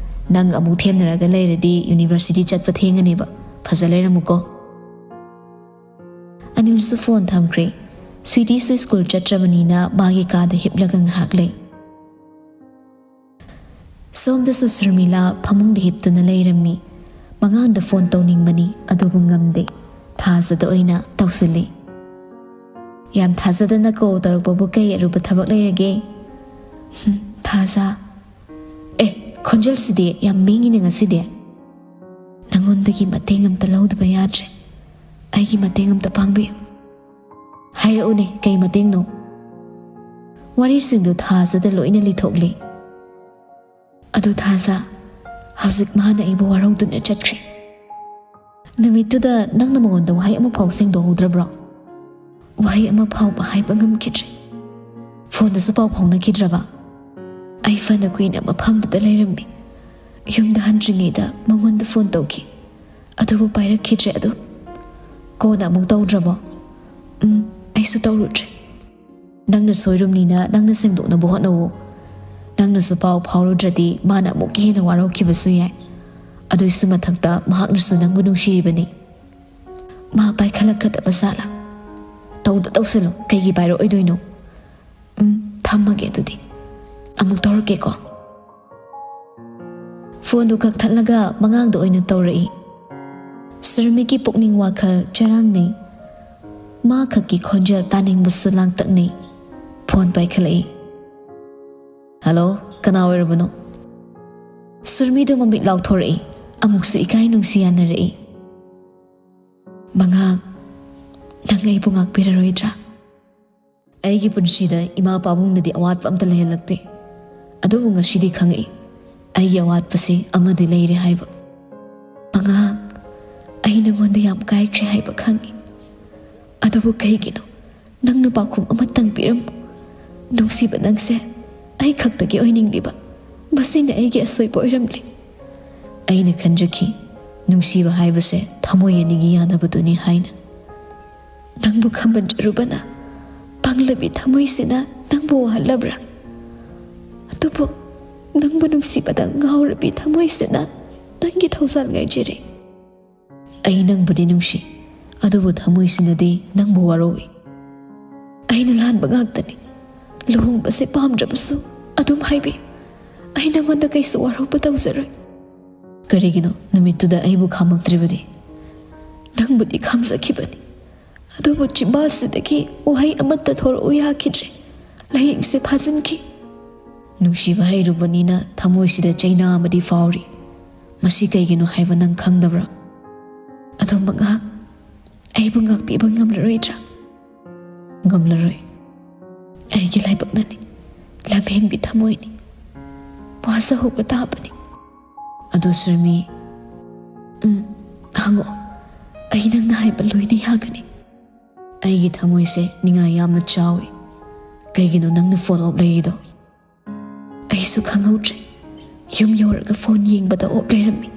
ꯅꯪ ꯑꯃꯨꯛ ꯊꯦꯝꯅꯔꯒ ꯂꯩꯔꯗꯤ ꯌꯨꯅꯤꯚꯔꯁꯤꯇꯤ ꯆꯠꯄ ꯊꯦꯡꯉꯅꯦꯕ꯫ ꯐꯖ ꯂꯩꯔꯝꯃꯨꯀꯣ꯫ ꯑꯅꯤꯜꯁꯨ ꯐꯣꯟ ꯊꯝꯈ꯭ꯔꯦ꯫ ꯁ꯭ꯋꯤꯇꯤꯁꯨ ꯁ꯭ꯀꯨꯜ ꯆꯠꯇ꯭ꯔꯕꯅꯤꯅ ꯃꯥꯒꯤ ꯀꯥꯗ ꯍꯤꯞꯂꯒ ꯉꯥꯏꯍꯥꯛ ꯂꯩ꯫ ꯁꯣꯝꯗꯁꯨ ꯁꯨꯔꯃꯤꯂꯥ ꯐꯃꯨꯡꯗ ꯍꯤꯞꯇꯨꯅ ꯂꯩꯔꯝꯃꯤ꯫ ꯃꯉꯥꯡꯗ ꯐꯣꯟ ꯇꯧꯅꯤꯡꯕꯅꯤ, ꯑꯗꯨꯕꯨ ꯉꯝꯗꯦ꯫ ꯊꯥꯖꯗ ꯑꯣꯏꯅ ꯇꯧꯁꯤꯜꯂꯤ꯫ "ꯌꯥꯝ ꯊꯥꯖꯗꯅ ꯀꯣꯜ ꯇꯧꯔꯛꯄꯕꯨ ꯀꯩ ꯑꯔꯨꯕ ꯊꯕꯛ ꯂꯩꯔꯒꯦ?" "ꯍꯨꯝ, ꯊꯥꯖ꯫ ꯑꯦ, ꯈꯣꯟꯖꯦꯜꯁꯤꯗꯤ ꯌꯥꯝ ꯃꯦꯡꯉꯤꯅꯦ ꯉꯁꯤꯗꯤ꯫ ꯅꯪꯉꯣꯟꯗꯒꯤ ꯃꯇꯦꯡ ꯑꯝꯇ ꯂꯧꯗꯕ ꯌꯥꯗ꯭ꯔꯦ꯫ ꯑꯩꯒꯤ ꯃꯇꯦꯡ ꯑꯝꯇ ꯄꯥꯡꯕꯤꯌꯨ꯫" "ꯍꯥꯏꯔꯛꯎꯅꯦ, ꯀꯩ ꯃꯇꯦꯡꯅꯣ?" ꯋꯥꯔꯤꯁꯤꯡꯗꯨ ꯊꯥꯖꯗ ꯂꯣꯏꯅ ꯂꯤꯊꯣꯛꯂꯤ꯫ "ꯑꯗꯨ ꯊꯥꯖ, ꯍꯧꯖꯤꯛ ꯃꯥꯅ ꯑꯩꯕꯨ ꯋꯥꯔꯧꯗꯨꯅ ꯆꯠꯈ꯭ꯔꯦ꯫" "ꯅꯨꯃꯤꯠꯇꯨꯗ ꯅꯪꯅ ꯃꯉꯣꯟꯗ ꯋꯥꯍꯩ ꯑꯃꯐꯥꯎ ꯁꯦꯡꯗꯣꯛꯍꯧꯗ꯭ꯔꯕ꯭ꯔꯣ?" "ꯋꯥꯍꯩ ꯑꯃ ꯐꯥꯎꯕ ꯍꯥꯏꯕ ꯉꯝꯈꯤꯗ꯭ꯔꯦ꯫ ꯐꯣꯟꯗꯁꯨ ꯄꯥꯎ ꯐꯥꯎꯅꯈꯤꯗ꯭ꯔꯕ?" "ꯑꯩ ꯐꯅ ꯀꯨꯏꯅ ꯃꯐꯝꯗꯨꯗ ꯂꯩꯔꯝꯃꯤ꯫ ꯌꯨꯝꯗ ꯍꯟꯗ꯭ꯔꯤꯉꯩꯗ ꯃꯉꯣꯟꯗ ꯐꯣꯟ ꯇꯧꯈꯤ, ꯑꯗꯨꯕꯨ ꯄꯥꯏꯔꯛꯈꯤꯗ꯭ꯔꯦ꯫ ꯑꯗꯨ ꯀꯣꯟꯅ ꯑꯃꯨꯛ ꯇꯧꯗ꯭ꯔꯕꯣ?" "ꯎꯝ, ꯑꯩꯁꯨ ꯇꯧꯔꯨꯗ꯭ꯔꯦ꯫" "ꯅꯪꯅ ꯁꯣꯏꯔꯨꯝꯅꯤꯅ ꯅꯪꯅ ꯁꯦꯡꯗꯣꯛꯅꯕ ꯍꯣꯠꯅꯧꯋꯣ꯫ ꯅꯪꯅꯁꯨ ꯄꯥꯎ ꯐꯥꯎꯔꯨꯗ꯭ꯔꯗꯤ ꯃꯥꯅ ꯑꯃꯨꯛꯀ ꯍꯦꯟꯅ ꯋꯥꯔꯧꯈꯤꯕꯁꯨ ꯌꯥꯏ꯫ ꯑꯗꯨꯏꯁꯨ ꯃꯊꯛꯇ ꯃꯍꯥꯛꯅꯁꯨ ꯅꯪꯕꯨ ꯅꯨꯡꯁꯤꯔꯤꯕꯅꯤ꯫" "ꯃꯥ ꯄꯥꯏꯈꯠꯂꯛꯀꯗꯕ ꯖꯥꯠꯂꯥ? ꯇꯧꯗ ꯇꯧꯁꯤꯜꯂꯣ, ꯀꯩꯒꯤ ꯄꯥꯏꯔꯛꯑꯣꯏꯗꯣꯏꯅꯣ? ꯎꯝ, ꯊꯝꯃꯒꯦ ꯑꯗꯨꯗꯤ꯫ ꯑꯃꯨꯛ ꯇꯧꯔꯛꯀꯦꯀꯣ꯫" ꯐꯣꯟꯗꯨ ꯀꯛꯊꯠꯂꯒ ꯃꯉꯥꯡꯗ ꯑꯣꯏꯅ ꯇꯧꯔꯛꯏ꯫ ꯁꯨꯔꯃꯤꯒꯤ ꯄꯨꯛꯅꯤꯡ ꯋꯥꯈꯜ ꯆꯔꯥꯡꯅꯩ꯫ ꯃꯥ ꯈꯛꯀꯤ ꯈꯣꯟꯖꯦꯜ ꯇꯥꯅꯤꯡꯕꯁꯨ ꯂꯥꯡꯇꯛꯅꯩ꯫ ꯐꯣꯟ ꯄꯥꯏꯈꯠꯂꯛꯏ꯫ "ꯍꯜꯂꯣ, ꯀꯅꯥ ꯑꯣꯏꯔꯕꯅꯣ?" ꯁꯨꯔꯃꯤꯗꯨ ꯃꯃꯤꯠ ꯂꯥꯎꯊꯣꯔꯛꯏ꯫ ꯑꯃꯨꯛꯁꯨ ꯏꯀꯥꯏ ꯅꯨꯡꯁꯤ ꯌꯥꯅꯔꯛꯏ꯫ "ꯃꯉꯥꯡ, ꯅꯪ ꯑꯩꯕꯨ ꯉꯥꯛꯄꯤꯔꯔꯣꯏꯗ꯭ꯔꯥ? ꯑꯩꯒꯤ ꯄꯨꯟꯁꯤꯗ ꯏꯃꯥ ꯄꯥꯕꯨꯡꯅꯗꯤ ꯑꯋꯥꯠꯄ ꯑꯝꯇ ꯂꯩꯍꯜꯂꯛꯇꯦ꯫ ꯑꯗꯨꯕꯨ ꯉꯁꯤꯗꯤ ꯈꯪꯉꯛꯏ, ꯑꯩꯒꯤ ꯑꯋꯥꯠꯄꯁꯤ ꯑꯃꯗꯤ ꯂꯩꯔꯦ ꯍꯥꯏꯕ꯫ "ꯉꯥꯏꯍꯥꯛ ꯑꯩ ꯅꯉꯣꯟꯗ ꯌꯥꯝ ꯀꯥꯏꯈ꯭ꯔꯦ ꯍꯥꯏꯕ ꯈꯪꯉꯤ꯫ ꯑꯗꯨꯕꯨ ꯀꯩꯒꯤꯅꯣ ꯅꯪꯅ ꯄꯥꯎꯈꯨꯝ ꯑꯃꯇꯪ ꯄꯤꯔꯝꯃꯨ? ꯅꯨꯡꯁꯤꯕ ꯅꯪꯁꯦ ꯑꯩ ꯈꯛꯇꯒꯤ ꯑꯣꯏꯅꯤꯡꯂꯤꯕ꯫ ꯃꯁꯤꯅ ꯑꯩꯒꯤ ꯑꯁꯣꯏꯕ ꯑꯣꯏꯔꯝꯂꯦ꯫" ꯑꯩꯅ ꯈꯟꯖꯈꯤ, ꯅꯨꯡꯁꯤꯕ ꯍꯥꯏꯕꯁꯦ ꯊꯃꯣꯏ ꯑꯅꯤꯒꯤ ꯌꯥꯅꯕꯗꯨꯅꯤ ꯍꯥꯏꯅ꯫ "ꯅꯪꯕꯨ ꯈꯝꯕꯟꯖꯔꯨꯕꯅ ꯄꯪꯂꯕꯤ ꯊꯃꯣꯏꯁꯤꯅ ꯅꯪꯕꯨ ꯋꯥꯍꯜꯂꯕ꯭ꯔꯥ? ꯑꯗꯨꯕꯨ ꯅꯪꯕꯨ ꯅꯨꯡꯁꯤꯕꯗ ꯉꯥꯎꯔꯕꯤ ꯊꯃꯣꯏꯁꯤꯅ ꯅꯪꯒꯤ ꯊꯧꯖꯥꯜ ꯉꯥꯏꯖꯔꯤ꯫" "ꯑꯩ ꯅꯪꯕꯨꯗꯤ ꯅꯨꯡꯁꯤ, ꯑꯗꯨꯕꯨ ꯊꯃꯣꯏꯁꯤꯅꯗꯤ ꯅꯪꯕꯨ ꯋꯥꯔꯧꯏ꯫" "ꯑꯩꯅ ꯂꯥꯟꯕ ꯉꯥꯛꯇꯅꯤ꯫ ꯂꯨꯍꯣꯡꯕꯁꯦ ꯄꯥꯝꯗ꯭ꯔꯕꯁꯨ ꯑꯗꯨꯝ ꯍꯥꯏꯕꯤ꯫ ꯑꯩ ꯅꯉꯣꯟꯗ ꯀꯩꯁꯨ ꯋꯥꯔꯧꯕ ꯇꯧꯖꯔꯣꯏ꯫" "ꯀꯔꯤꯒꯤꯅꯣ ꯅꯨꯃꯤꯠꯇꯨꯗ ꯑꯩꯕꯨ ꯈꯥꯝꯃꯛꯇ꯭ꯔꯤꯕꯗꯤ?" "ꯅꯪꯕꯨꯗꯤ ꯈꯥꯝꯖꯈꯤꯕꯅꯤ, ꯑꯗꯨꯕꯨ ꯆꯤꯝꯕꯥꯜꯁꯤꯗꯒꯤ ꯋꯥꯍꯩ ꯑꯃꯠꯇ ꯊꯣꯔꯛꯎ ꯌꯥꯈꯤꯗ꯭ꯔꯦ꯫ ꯂꯥꯏꯌꯦꯡꯁꯦ ꯐꯥꯖꯤꯟꯈꯤ꯫" "ꯅꯨꯡꯁꯤꯕ ꯍꯩꯔꯨꯕꯅꯤꯅ ꯊꯃꯣꯏꯁꯤꯗ ꯆꯩꯅꯥ ꯑꯃꯗꯤ ꯐꯥꯎꯔꯤ꯫ ꯃꯁꯤ ꯀꯩꯒꯤꯅꯣ ꯍꯥꯏꯕ ꯅꯪ ꯈꯪꯗꯕ꯭ꯔꯥ?" "ꯑꯗꯨꯝꯕ ꯉꯥꯏꯍꯥꯛ ꯑꯩꯕꯨ ꯉꯥꯛꯄꯤꯕ ꯉꯝꯂꯔꯣꯏꯗ꯭ꯔꯥ?" "ꯉꯝꯂꯔꯣꯏ꯫ ꯑꯩꯒꯤ ꯂꯥꯏꯕꯛꯅꯅꯤ, ꯂꯝꯍꯦꯟꯕꯤ ꯊꯃꯣꯏꯅꯤ꯫ ꯋꯥꯖꯍꯧꯕ ꯇꯥꯕꯅꯤ꯫" "ꯑꯗꯣ ꯁꯨꯔꯃꯤ꯫" "ꯎꯝ, ꯍꯪꯉꯣ꯫ ꯑꯩ ꯅꯪꯅ ꯍꯥꯏꯕ ꯂꯣꯏꯅ ꯌꯥꯒꯅꯤ꯫" "ꯑꯩꯒꯤ ꯊꯃꯣꯏꯁꯦ ꯅꯤꯡꯉꯥꯏ ꯌꯥꯝꯅ ꯆꯥꯎꯏ꯫ ꯀꯩꯒꯤꯅꯣ ꯅꯪꯅ ꯐꯣꯟ ꯑꯣꯞ ꯂꯩꯔꯤꯗꯣ?" "ꯑꯩꯁꯨ ꯈꯪꯍꯧꯗ꯭ꯔꯦ꯫ ꯌꯨꯝ ꯌꯧꯔꯒ ꯐꯣꯟ ꯌꯦꯡꯕꯗ ꯑꯣꯞ ꯂꯩꯔꯝꯃꯤ꯫"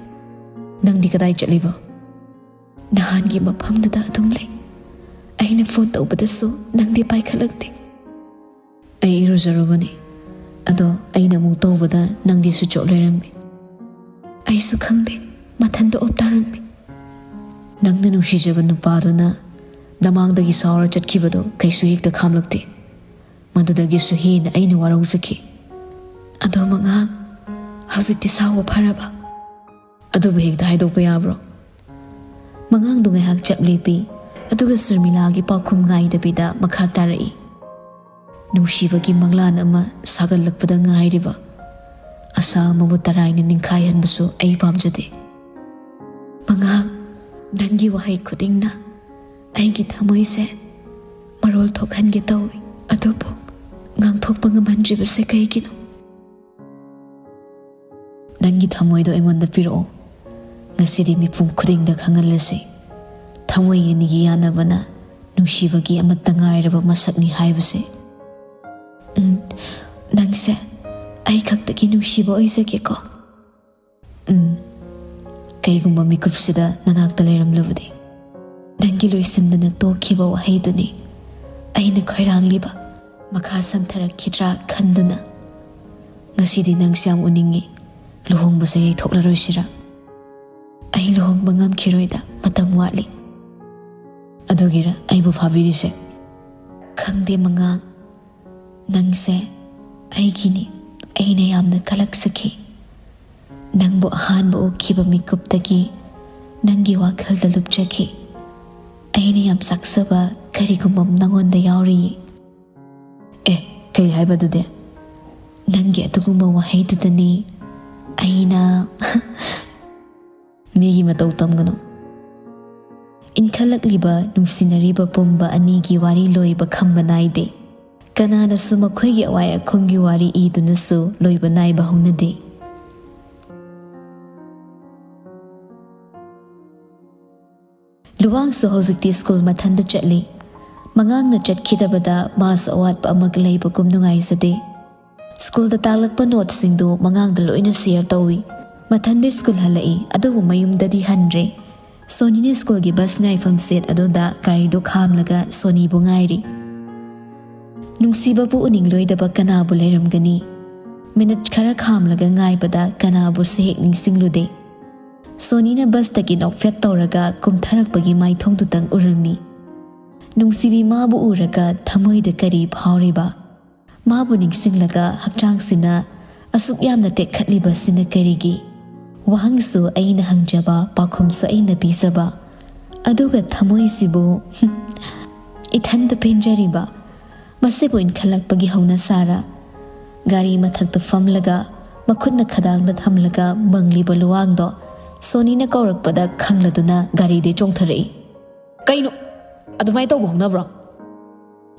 "ꯅꯪꯗꯤ ꯀꯗꯥꯏ ꯆꯠꯂꯤꯕ?" "ꯅꯍꯥꯟꯒꯤ ꯃꯐꯝꯗꯨꯗ ꯑꯗꯨꯝ ꯂꯩ꯫ ꯑꯩꯅ ꯐꯣꯟ ꯇꯧꯕꯗꯁꯨ ꯅꯪꯗꯤ ꯄꯥꯏꯈꯠꯂꯛꯇꯦ꯫" "ꯑꯩ ꯏꯔꯨꯖꯔꯨꯕꯅꯤ, ꯑꯗꯣ ꯑꯩꯅ ꯑꯃꯨꯛ ꯇꯧꯕꯗ ꯅꯪꯗꯤ ꯁ꯭ꯋꯤꯆ ꯑꯣꯐ ꯂꯩꯔꯝꯃꯤ꯫" "ꯑꯩꯁꯨ ꯈꯪꯗꯦ, ꯃꯊꯟꯇ ꯑꯣꯞ ꯇꯥꯔꯝꯃꯤ꯫" "ꯅꯪꯅ ꯅꯨꯡꯁꯤꯖꯕ ꯅꯨꯄꯥꯗꯨꯅ ꯅꯃꯥꯡꯗꯒꯤ ꯁꯥꯎꯔ ꯆꯠꯈꯤꯕꯗꯣ ꯀꯩꯁꯨ ꯍꯦꯛꯇ ꯈꯥꯝꯂꯛꯇꯦ꯫ ꯃꯗꯨꯗꯒꯤꯁꯨ ꯍꯦꯟꯅ ꯑꯩꯅ ꯋꯥꯔꯧꯖꯈꯤ꯫" "ꯑꯗꯣ ꯃꯉꯥꯡ, ꯍꯧꯖꯤꯛꯇꯤ ꯁꯥꯎꯕ ꯐꯔꯕ?" "ꯑꯗꯨꯕꯨ ꯍꯦꯛꯇ ꯍꯥꯏꯗꯣꯛꯄ ꯌꯥꯕ꯭ꯔꯣ?" ꯃꯉꯥꯡꯗꯨ ꯉꯥꯏꯍꯥꯛ ꯆꯞ ꯂꯦꯞꯄꯤ, ꯑꯗꯨꯒ ꯁꯨꯔꯃꯤꯂꯥꯒꯤ ꯄꯥꯎꯈꯨꯝ ꯉꯥꯏꯗꯕꯤꯗ ꯃꯈꯥ ꯇꯥꯔꯛꯏ꯫ "ꯅꯨꯡꯁꯤꯕꯒꯤ ꯃꯪꯂꯥꯟ ꯑꯃ ꯁꯥꯒꯠꯂꯛꯄꯗ ꯉꯥꯏꯔꯤꯕ ꯑꯁꯥ ꯑꯃꯕꯨ ꯇꯔꯥꯏꯅ ꯅꯤꯡꯈꯥꯏꯍꯟꯕꯁꯨ ꯑꯩ ꯄꯥꯝꯖꯗꯦ꯫" "ꯃꯉꯥꯡ, ꯅꯪꯒꯤ ꯋꯥꯍꯩ ꯈꯨꯗꯤꯡꯅ ꯑꯩꯒꯤ ꯊꯃꯣꯏꯁꯦ ꯃꯔꯣꯜ ꯊꯣꯛꯍꯟꯒꯦ ꯇꯧꯏ, ꯑꯗꯨꯕꯨ ꯉꯥꯡꯊꯣꯛꯄ ꯉꯝꯍꯟꯗ꯭ꯔꯤꯕꯁꯦ ꯀꯩꯒꯤꯅꯣ?" "ꯅꯪꯒꯤ ꯊꯃꯣꯏꯗꯣ ꯑꯩꯉꯣꯟꯗ ꯄꯤꯔꯛꯑꯣ꯫ ꯉꯁꯤꯗꯤ ꯃꯤꯄꯨꯝ ꯈꯨꯗꯤꯡꯗ ꯈꯪꯍꯜꯂꯁꯤ, ꯊꯃꯣꯏ ꯑꯅꯤꯒꯤ ꯌꯥꯅꯕꯅ ꯅꯨꯡꯁꯤꯕꯒꯤ ꯑꯃꯠꯇ ꯉꯥꯏꯔꯕ ꯃꯁꯛꯅꯤ ꯍꯥꯏꯕꯁꯦ꯫ ꯎꯝ, ꯅꯪꯁꯦ ꯑꯩ ꯈꯛꯇꯒꯤ ꯅꯨꯡꯁꯤꯕ ꯑꯣꯏꯖꯒꯦꯀꯣ꯫ ꯎꯝ, ꯀꯩꯒꯨꯝꯕ ꯃꯤꯀꯨꯞꯁꯤꯗ ꯅꯅꯥꯛꯇ ꯂꯩꯔꯝꯂꯕꯗꯤ, ꯅꯪꯒꯤ ꯂꯣꯏꯁꯤꯟꯗꯅ ꯇꯣꯛꯈꯤꯕ ꯋꯥꯍꯩꯗꯨꯅꯤ ꯑꯩꯅ ꯈꯣꯏꯔꯥꯡꯂꯤꯕ꯫ ꯃꯈꯥ ꯁꯝꯊꯔꯛꯈꯤꯗ꯭ꯔꯥ ꯈꯟꯗꯨꯅ, ꯉꯁꯤꯗꯤ ꯅꯪꯁꯦ ꯌꯥꯝ ꯎꯅꯤꯡꯉꯤ, ꯂꯨꯍꯣꯡꯕꯁꯦ ꯌꯩꯊꯣꯛꯂꯔꯣꯏꯁꯤꯔꯥ? ꯑꯩ ꯂꯨꯍꯣꯡꯕ ꯉꯝꯈꯤꯔꯣꯏꯗ, ꯃꯇꯝ ꯋꯥꯠꯂꯤ꯫ ꯑꯗꯨꯒꯤꯔ ꯑꯩꯕꯨ ꯐꯥꯕꯤꯔꯤꯁꯦ? ꯈꯪꯗꯦ ꯃꯉꯥꯡ, ꯅꯪꯁꯦ ꯑꯩꯒꯤꯅꯤ꯫ ꯑꯩꯅ ꯌꯥꯝꯅ ꯀꯂꯛꯆꯈꯤ꯫ ꯅꯪꯕꯨ ꯑꯍꯥꯟꯕ ꯎꯈꯤꯕ ꯃꯤꯀꯨꯞꯇꯒꯤ ꯅꯪꯒꯤ ꯋꯥꯈꯜꯗ ꯂꯨꯞꯆꯈꯤ꯫ ꯑꯩꯅ ꯌꯥꯝ ꯆꯥꯛꯆꯕ ꯀꯔꯤꯒꯨꯝꯕ ꯑꯃ ꯅꯪꯉꯣꯟꯗ ꯌꯥꯎꯔꯤ꯫ ꯑꯦ, ꯀꯩ ꯍꯥꯏꯕꯗꯨꯗꯤ? ꯅꯪꯒꯤ ꯑꯗꯨꯒꯨꯝꯕ ꯋꯥꯍꯩꯗꯨꯗꯅꯤ ꯑꯩꯅ ꯃꯤꯒꯤ ꯃꯇꯧ ꯇꯝꯒꯅꯨ꯫ ꯏꯟꯈꯠꯂꯛꯂꯤꯕ ꯅꯨꯡꯁꯤꯅꯔꯤꯕ ꯄꯨꯝꯕ ꯑꯅꯤꯒꯤ ꯋꯥꯔꯤ ꯂꯣꯏꯕ ꯈꯝꯕ ꯅꯥꯏꯗꯦ꯫ ꯀꯅꯥꯅꯁꯨ ꯃꯈꯣꯏꯒꯤ ꯑꯋꯥꯏ ꯑꯈꯨꯝꯒꯤ ꯋꯥꯔꯤ ꯏꯗꯨꯅꯁꯨ ꯂꯣꯏꯕ ꯅꯥꯏꯕ ꯍꯧꯅꯗꯦ꯫ ꯂꯨꯋꯥꯡꯁꯨ ꯍꯧꯖꯤꯛꯇꯤ ꯁ꯭ꯀꯨꯜ ꯃꯊꯟꯇ ꯆꯠꯂꯤ꯫ ꯃꯉꯥꯡꯅ ꯆꯠꯈꯤꯗꯕꯗ ꯃꯥꯁꯨ ꯑꯋꯥꯠꯄ ꯑꯃꯒ ꯂꯩꯕꯒꯨꯝ ꯅꯨꯡꯉꯥꯏꯖꯗꯦ꯫ ꯁ꯭ꯀꯨꯜꯗ ꯇꯥꯛꯂꯛꯄ ꯅꯣꯠꯁꯤꯡꯗꯨ ꯃꯉꯥꯡꯗ ꯂꯣꯏꯅ ꯁꯤꯌꯔ ꯇꯧꯏ꯫ ꯃꯊꯟꯗꯤ ꯁ꯭ꯀꯨꯜ ꯍꯜꯂꯛꯏ, ꯑꯗꯨꯕꯨ ꯃꯌꯨꯝꯗꯗꯤ ꯍꯟꯗ꯭ꯔꯦ꯫ ꯁꯣꯅꯤꯅ ꯁ꯭ꯀꯨꯜꯒꯤ ꯕꯁ ꯉꯥꯏꯐꯝ ꯁꯦꯠ ꯑꯗꯨꯗ ꯒꯥꯔꯤꯗꯨ ꯈꯥꯝꯂꯒ ꯁꯣꯅꯤꯕꯨ ꯉꯥꯏꯔꯤ꯫ ꯅꯨꯡꯁꯤꯕꯕꯨ ꯎꯅꯤꯡꯂꯣꯏꯗꯕ ꯀꯅꯥꯕꯨ ꯂꯩꯔꯝꯒꯅꯤ? ꯃꯤꯅꯤꯠ ꯈꯔ ꯈꯥꯝꯂꯒ ꯉꯥꯏꯕꯗ ꯀꯅꯥꯕꯨꯁꯨ ꯍꯦꯛ ꯅꯤꯡꯁꯤꯡꯂꯨꯗꯦ꯫ ꯁꯣꯅꯤꯅ ꯕꯁꯇꯒꯤ ꯅꯣꯛꯐꯦꯠ ꯇꯧꯔꯒ ꯀꯨꯝꯊꯔꯛꯄꯒꯤ ꯃꯥꯏꯊꯣꯡꯗꯨꯇꯪ ꯎꯔꯝꯃꯤ꯫ ꯅꯨꯡꯁꯤꯕꯤ ꯃꯥꯕꯨ ꯎꯔꯒ ꯊꯃꯣꯏꯗ ꯀꯔꯤ ꯐꯥꯎꯔꯤꯕ? ꯃꯥꯕꯨ ꯅꯤꯡꯁꯤꯡꯂꯒ ꯍꯛꯆꯥꯡꯁꯤꯅ ꯑꯁꯨꯛ ꯌꯥꯝꯅ ꯇꯦꯛꯈꯠꯂꯤꯕꯁꯤꯅ ꯀꯔꯤꯒꯤ? ꯋꯥꯍꯪꯁꯨ ꯑꯩꯅ ꯍꯪꯖꯕ, ꯄꯥꯎꯈꯨꯝꯁꯨ ꯑꯩꯅ ꯄꯤꯖꯕ꯫ ꯑꯗꯨꯒ ꯊꯃꯣꯏꯁꯤꯕꯨ, ꯍꯨꯝ, ꯏꯊꯟꯇ ꯄꯦꯟꯖꯔꯤꯕ꯫ ꯃꯁꯤꯕꯨ ꯏꯟꯈꯠꯂꯛꯄꯒꯤ ꯍꯧꯅꯁꯥꯔ? ꯒꯥꯔꯤ ꯃꯊꯛꯇ ꯐꯝꯂꯒ ꯃꯈꯨꯠꯅ ꯈꯗꯥꯡꯗ ꯊꯝꯂꯒ ꯃꯪꯂꯤꯕ ꯂꯨꯋꯥꯡꯗꯣ ꯁꯣꯅꯤꯅ ꯀꯧꯔꯛꯄꯗ ꯈꯪꯂꯗꯨꯅ ꯒꯥꯔꯤꯗꯩ ꯆꯣꯡꯊꯔꯛꯏ꯫ "ꯀꯩꯅꯣ? ꯑꯗꯨꯃꯥꯏꯅ ꯇꯧꯕ ꯍꯧꯅꯕ꯭ꯔꯣ?"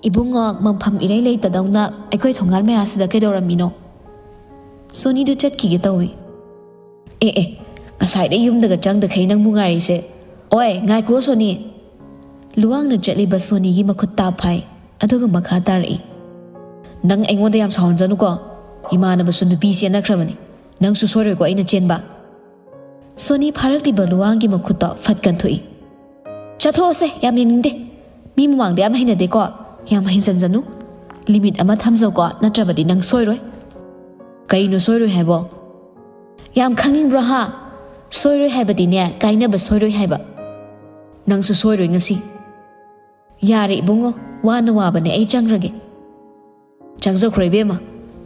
"ꯏꯕꯨꯡꯉꯣ, ꯃꯐꯝ ꯏꯔꯩ ꯂꯩꯇꯗꯧꯅ ꯑꯩꯈꯣꯏ ꯊꯣꯡꯒꯥꯟ ꯃꯌꯥꯁꯤꯗ ꯀꯩꯗꯧꯔꯝꯃꯤꯅꯣ?" ꯁꯣꯅꯤꯗꯨ ꯆꯠꯈꯤꯒꯦ ꯇꯧꯏ꯫ "ꯑꯦ ꯑꯦ, ꯉꯁꯥꯏꯗꯩ ꯌꯨꯝꯗꯒ ꯆꯪꯗꯈꯩ ꯅꯪꯕꯨ ꯉꯥꯏꯔꯤꯁꯦ꯫ ꯑꯣꯏ, ꯉꯥꯏꯈꯣ ꯁꯣꯅꯤ꯫ ꯂꯨꯋꯥꯡꯅ ꯆꯠꯂꯤꯕ ꯁꯣꯅꯤꯒꯤ ꯃꯈꯨꯠ ꯇꯥꯞ ꯐꯥꯏ, ꯑꯗꯨꯒ ꯃꯈꯥ ꯇꯥꯔꯛꯏ꯫ ꯅꯪ ꯑꯩꯉꯣꯟꯗ ꯌꯥꯝ ꯁꯥꯎꯍꯟꯖꯅꯨꯀꯣ꯫ ꯏꯃꯥꯟꯅꯕꯁꯨ ꯅꯨꯄꯤ ꯆꯦꯟꯅꯈ꯭ꯔꯕꯅꯤ꯫ ꯅꯪꯁꯨ ꯁꯣꯏꯔꯣꯏꯀꯣ ꯑꯩꯅ ꯆꯦꯟꯕ꯫ ꯁꯣꯅꯤ ꯐꯥꯔꯛꯂꯤꯕ ꯂꯨꯋꯥꯡꯒꯤ ꯃꯈꯨꯠꯇꯣ ꯐꯠ ꯀꯟꯊꯣꯛꯏ꯫ ꯆꯠꯊꯣꯛꯑꯁꯦ, ꯌꯥꯝ ꯌꯦꯡꯅꯤꯡꯗꯦ꯫ ꯃꯤ ꯃꯃꯥꯡꯗ ꯌꯥꯝ ꯍꯩꯅꯗꯦꯀꯣ꯫ ꯌꯥꯝ ꯍꯦꯟꯖꯟꯖꯅꯨ꯫ ꯂꯤꯃꯤꯠ ꯑꯃ ꯊꯝꯖꯧꯀꯣ, ꯅꯠꯇ꯭ꯔꯕꯗꯤ ꯅꯪ ꯁꯣꯏꯔꯣꯏ꯫ ꯀꯩꯅꯣ ꯁꯣꯏꯔꯣꯏ ꯍꯥꯏꯕꯣ? ꯌꯥꯝ ꯈꯪꯅꯤꯡꯕ꯭ꯔꯣ ꯍꯥ? ꯁꯣꯏꯔꯣꯏ ꯍꯥꯏꯕꯗꯤꯅꯦ, ꯀꯥꯏꯅꯕ ꯁꯣꯏꯔꯣꯏ ꯍꯥꯏꯕ꯫ ꯅꯪꯁꯨ ꯁꯣꯏꯔꯣꯏ ꯉꯁꯤ꯫ ꯌꯥꯔꯦ ꯏꯕꯨꯡꯉꯣ, ꯋꯥꯅ ꯋꯥꯕꯅꯦ, ꯑꯩ ꯆꯪꯈ꯭ꯔꯒꯦ꯫ ꯆꯪꯖꯈ꯭ꯔꯣ ꯏꯕꯦꯝꯃ,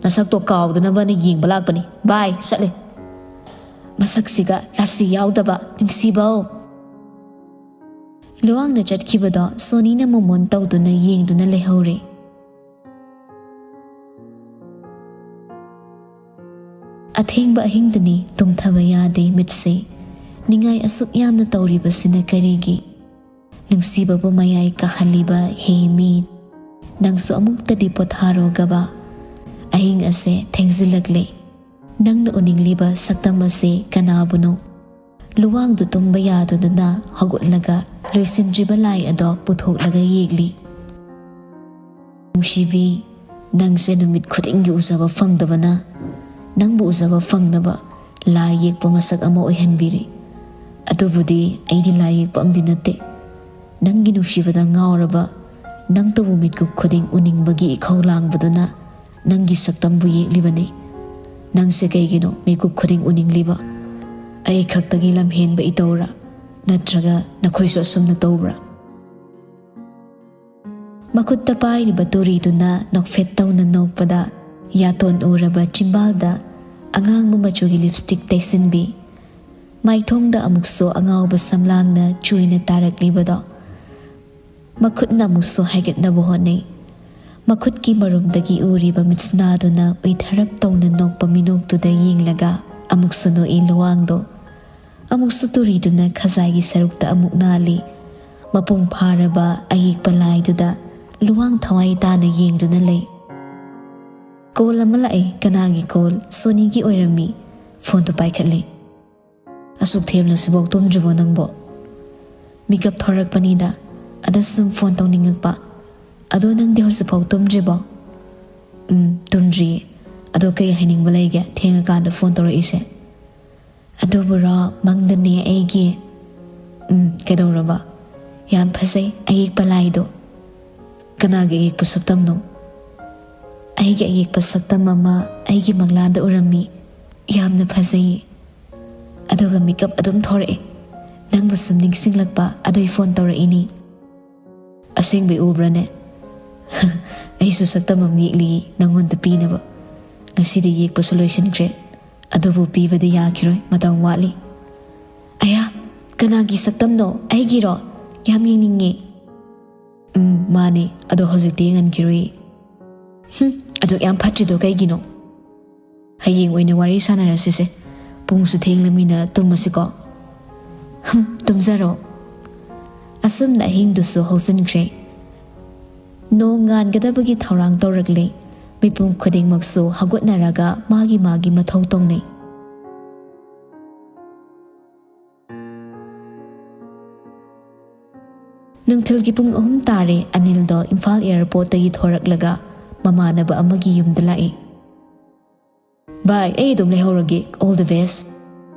ꯅꯁꯛꯇꯣ ꯀꯥꯎꯗꯅꯕꯅ ꯌꯦꯡꯕ ꯂꯥꯛꯄꯅꯤ꯫ ꯕꯥꯏ, ꯆꯠꯂꯦ꯫ ꯃꯁꯛꯁꯤꯒ ꯔꯥꯁꯤ ꯌꯥꯎꯗꯕ, ꯅꯨꯡꯁꯤꯕꯧ꯫ ꯂꯨꯋꯥꯡꯅ ꯆꯠꯈꯤꯕꯗꯣ ꯁꯣꯅꯤꯅ ꯃꯣꯃꯣꯟ ꯇꯧꯗꯨꯅ ꯌꯦꯡꯗꯨꯅ ꯂꯩꯍꯧꯔꯦ꯫ ꯑꯊꯦꯡꯕ ꯑꯍꯤꯡꯗꯅꯤ, ꯇꯨꯝꯊꯕ ꯌꯥꯗꯦ ꯃꯤꯠꯁꯦ꯫ ꯅꯤꯡꯉꯥꯏ ꯑꯁꯨꯛ ꯌꯥꯝꯅ ꯇꯧꯔꯤꯕꯁꯤꯅ ꯀꯔꯤꯒꯤ? ꯅꯨꯡꯁꯤꯕꯕꯨ ꯃꯌꯥꯏ ꯀꯥꯍꯜꯂꯤꯕ ꯍꯦ ꯃꯤ, ꯅꯪꯁꯨ ꯑꯃꯨꯛꯇꯗꯤ ꯄꯣꯊꯥꯔꯣꯒꯕ꯫ ꯑꯍꯤꯡ ꯑꯁꯦ ꯊꯦꯡꯖꯤꯜꯂꯛꯂꯦ꯫ ꯅꯪꯅ ꯎꯅꯤꯡꯂꯤꯕ ꯁꯛꯇꯝ ꯑꯁꯦ ꯀꯅꯥꯕꯨꯅꯣ? ꯂꯨꯋꯥꯡꯗꯨ ꯇꯨꯝꯕ ꯌꯥꯗꯗꯨꯅ ꯍꯧꯒꯠꯂꯒ ꯂꯣꯏꯁꯤꯟꯗ꯭ꯔꯤꯕ ꯂꯥꯏ ꯑꯗꯣ ꯄꯨꯊꯣꯛꯂꯒ ꯌꯦꯛꯂꯤ꯫ ꯅꯨꯡꯁꯤꯕꯤ, ꯅꯪꯁꯦ ꯅꯨꯃꯤꯠ ꯈꯨꯗꯤꯡꯒꯤ ꯎꯖꯕ ꯐꯪꯗꯕꯅ ꯅꯪꯕꯨ ꯎꯖꯕ ꯐꯪꯅꯕ ꯂꯥꯏ ꯌꯦꯛꯄ ꯃꯁꯛ ꯑꯃ ꯑꯣꯏꯍꯟꯕꯤꯔꯤ꯫ ꯑꯗꯨꯕꯨꯗꯤ ꯑꯩꯗꯤ ꯂꯥꯏ ꯌꯦꯛꯄ ꯑꯃꯗꯤ ꯅꯠꯇꯦ꯫ ꯅꯪꯒꯤ ꯅꯨꯡꯁꯤꯕꯗ ꯉꯥꯎꯔꯕ ꯅꯪꯇꯕꯨ ꯃꯤꯠꯀꯨꯞ ꯈꯨꯗꯤꯡ ꯎꯅꯤꯡꯕꯒꯤ ꯏꯈꯧ ꯂꯥꯡꯕꯗꯨꯅ ꯅꯪꯒꯤ ꯁꯛꯇꯝꯕꯨ ꯌꯦꯛꯂꯤꯕꯅꯤ꯫ ꯅꯪꯁꯦ ꯀꯩꯒꯤꯅꯣ ꯃꯤꯀꯨꯞ ꯈꯨꯗꯤꯡ ꯎꯅꯤꯡꯂꯤꯕ? ꯑꯩ ꯈꯛꯇꯒꯤ ꯂꯝꯍꯦꯟꯕ ꯏꯇꯧꯔꯥ? ꯅꯠꯇ꯭ꯔꯒ ꯅꯈꯣꯏꯁꯨ ꯑꯁꯨꯝꯅ ꯇꯧꯕ꯭ꯔꯥ? ꯃꯈꯨꯠꯇ ꯄꯥꯏꯔꯤꯕ ꯇꯨꯔꯤꯗꯨꯅ ꯅꯣꯛꯐꯦꯠ ꯇꯧꯅ ꯅꯣꯛꯄꯗ, ꯌꯥꯇꯣꯟ ꯎꯔꯕ ꯆꯤꯝꯕꯥꯜꯗ ꯑꯉꯥꯡꯕ ꯃꯆꯨꯒꯤ ꯂꯤꯞꯁꯇꯤꯛ ꯇꯩꯁꯤꯟꯕꯤ, ꯃꯥꯏꯊꯣꯡꯗ ꯑꯃꯨꯛꯁꯨ ꯑꯉꯥꯎꯕ ꯁꯝꯂꯥꯡꯅ ꯆꯨꯏꯅ ꯇꯥꯔꯛꯂꯤꯕꯗꯣ ꯃꯈꯨꯠꯅ ꯑꯃꯨꯛꯁꯨ ꯍꯥꯏꯒꯠꯅꯕ ꯍꯣꯠꯅꯩ꯫ ꯃꯈꯨꯠꯀꯤ ꯃꯔꯨꯝꯗꯒꯤ ꯎꯔꯤꯕ ꯃꯤꯠꯁꯅꯥꯗꯨꯅ ꯎꯏꯊꯔꯞ ꯇꯧꯅ ꯅꯣꯛꯄ ꯃꯤꯅꯣꯛꯇꯨꯗ ꯌꯦꯡꯂꯒ ꯑꯃꯨꯛꯁꯨ ꯅꯣꯛꯏ ꯂꯨꯋꯥꯡꯗꯣ꯫ ꯑꯃꯨꯛꯁꯨ ꯇꯨꯔꯤꯗꯨꯅ ꯈꯖꯥꯏꯒꯤ ꯁꯔꯨꯛꯇ ꯑꯃꯨꯛ ꯅꯥꯜꯂꯤ꯫ ꯃꯄꯨꯡ ꯐꯥꯔꯕ ꯑꯌꯦꯛꯄ ꯂꯥꯏꯗꯨꯗ ꯂꯨꯋꯥꯡ ꯊꯋꯥꯏ ꯇꯥꯅ ꯌꯦꯡꯗꯨꯅ ꯂꯩ꯫ ꯀꯣꯜ ꯑꯃ ꯂꯥꯛꯑꯦ꯫ ꯀꯅꯥꯒꯤ ꯀꯣꯜ? ꯁꯣꯅꯤꯒꯤ ꯑꯣꯏꯔꯝꯃꯤ꯫ ꯐꯣꯟꯗꯨ ꯄꯥꯏꯈꯠꯂꯦ꯫ ꯑꯁꯨꯛ ꯊꯦꯡꯂꯁꯤꯐꯥꯎ ꯇꯨꯝꯗ꯭ꯔꯤꯕꯣ ꯅꯪꯕꯣ? ꯃꯤꯀꯞ ꯊꯣꯔꯛꯄꯅꯤꯗ, ꯑꯗ ꯁꯨꯝ ꯐꯣꯟ ꯇꯧꯅꯤꯡꯉꯛꯄ꯫ ꯑꯗꯣ ꯅꯪꯗꯤ ꯍꯧꯖꯤꯛꯐꯥꯎ ꯇꯨꯝꯗ꯭ꯔꯤꯕꯣ? ꯎꯝ, ꯇꯨꯝꯗ꯭ꯔꯤꯌꯦ꯫ ꯑꯗꯣ ꯀꯩ ꯍꯥꯏꯅꯤꯡꯕ ꯂꯩꯒꯦ ꯊꯦꯡꯉꯀꯥꯟꯗ ꯐꯣꯟ ꯇꯧꯔꯛꯏꯁꯦ? ꯑꯗꯨꯕꯨꯔꯣ, ꯃꯪꯗꯅꯦ ꯑꯩꯒꯤ꯫ ꯎꯝ, ꯀꯩꯗꯧꯔꯕ? ꯌꯥꯝ ꯐꯖꯩ ꯑꯌꯦꯛꯄ ꯂꯥꯏꯗꯣ꯫ ꯀꯅꯥꯒꯤ ꯑꯌꯦꯛꯄ ꯁꯛꯇꯝꯅꯣ? ꯑꯩꯒꯤ ꯑꯌꯦꯛꯄ ꯁꯛꯇꯝ ꯑꯃ ꯑꯩꯒꯤ ꯃꯪꯂꯥꯟꯗ ꯎꯔꯝꯃꯤ꯫ ꯌꯥꯝꯅ ꯐꯖꯩ꯫ ꯑꯗꯨꯒ ꯃꯤꯀꯞ ꯑꯗꯨꯝ ꯊꯣꯔꯛꯑꯦ꯫ ꯅꯪꯕꯨ ꯁꯨꯝ ꯅꯤꯡꯁꯤꯡꯂꯛꯄ ꯑꯗꯨꯏ ꯐꯣꯟ ꯇꯧꯔꯛꯏꯅꯤ꯫ ꯑꯁꯦꯡꯕꯩ ꯎꯕ꯭ꯔꯅꯦ? ꯑꯩꯁꯨ ꯁꯛꯇꯝ ꯑꯃ ꯌꯦꯛꯂꯤ ꯅꯪꯉꯣꯟꯗ ꯄꯤꯅꯕ꯫ ꯉꯁꯤꯗꯤ ꯌꯦꯛꯄꯁꯨ ꯂꯣꯏꯁꯤꯟꯈ꯭ꯔꯦ꯫ ꯑꯗꯨꯕꯨ ꯄꯤꯕꯗꯤ ꯌꯥꯈꯤꯔꯣꯏ, ꯃꯇꯝ ꯋꯥꯠꯂꯤ꯫ ꯑꯌꯥ, ꯀꯅꯥꯒꯤ ꯁꯛꯇꯝꯅꯣ? ꯑꯩꯒꯤꯔꯣ? ꯌꯥꯝ ꯌꯦꯡꯅꯤꯡꯉꯦ꯫ ꯎꯝ, ꯃꯥꯅꯦ꯫ ꯑꯗꯣ ꯍꯧꯖꯤꯛꯇꯤ ꯌꯦꯡꯍꯟꯈꯤꯔꯣꯏ꯫ ꯍꯨꯝ, ꯑꯗꯨꯛ ꯌꯥꯝ ꯐꯠꯇ꯭ꯔꯤꯗꯣ ꯀꯩꯒꯤꯅꯣ? ꯍꯌꯦꯡ ꯑꯣꯏꯅ ꯋꯥꯔꯤ ꯁꯥꯟꯅꯔꯁꯤꯁꯦ꯫ ꯄꯨꯡꯁꯨ ꯊꯦꯡꯂꯃꯤꯅ ꯇꯨꯝꯃꯁꯤꯀꯣ꯫ ꯍꯨꯝ, ꯇꯨꯝꯖꯔꯣ꯫ ꯑꯁꯨꯝꯅ ꯑꯍꯤꯡꯗꯨꯁꯨ ꯍꯧꯖꯤꯟꯈ꯭ꯔꯦ꯫ ꯅꯣꯡ ꯉꯥꯟꯒꯗꯕꯒꯤ ꯊꯧꯔꯥꯡ ꯇꯧꯔꯛꯂꯦ꯫ ꯃꯤꯄꯨꯝ ꯈꯨꯗꯤꯡꯃꯛꯁꯨ ꯍꯧꯒꯠꯅꯔꯒ ꯃꯥꯒꯤ ꯃꯥꯒꯤ ꯃꯊꯧ ꯇꯧꯅꯩ꯫ ꯅꯨꯡꯊꯤꯜꯒꯤ ꯄꯨꯡ ꯑꯍꯨꯝ ꯇꯥꯔꯦ꯫ ꯑꯅꯤꯜꯗꯣ ꯏꯝꯐꯥꯜ ꯑꯦꯌꯔꯄꯣꯔꯠꯇꯒꯤ ꯊꯣꯔꯛꯂꯒ ꯃꯃꯥꯟꯅꯕ ꯑꯃꯒꯤ ꯌꯨꯝꯗ ꯂꯥꯛꯏ꯫ "ꯚꯥꯏ, ꯑꯩ ꯑꯗꯨꯝ ꯂꯩꯍꯧꯔꯒꯦ, all the best"꯫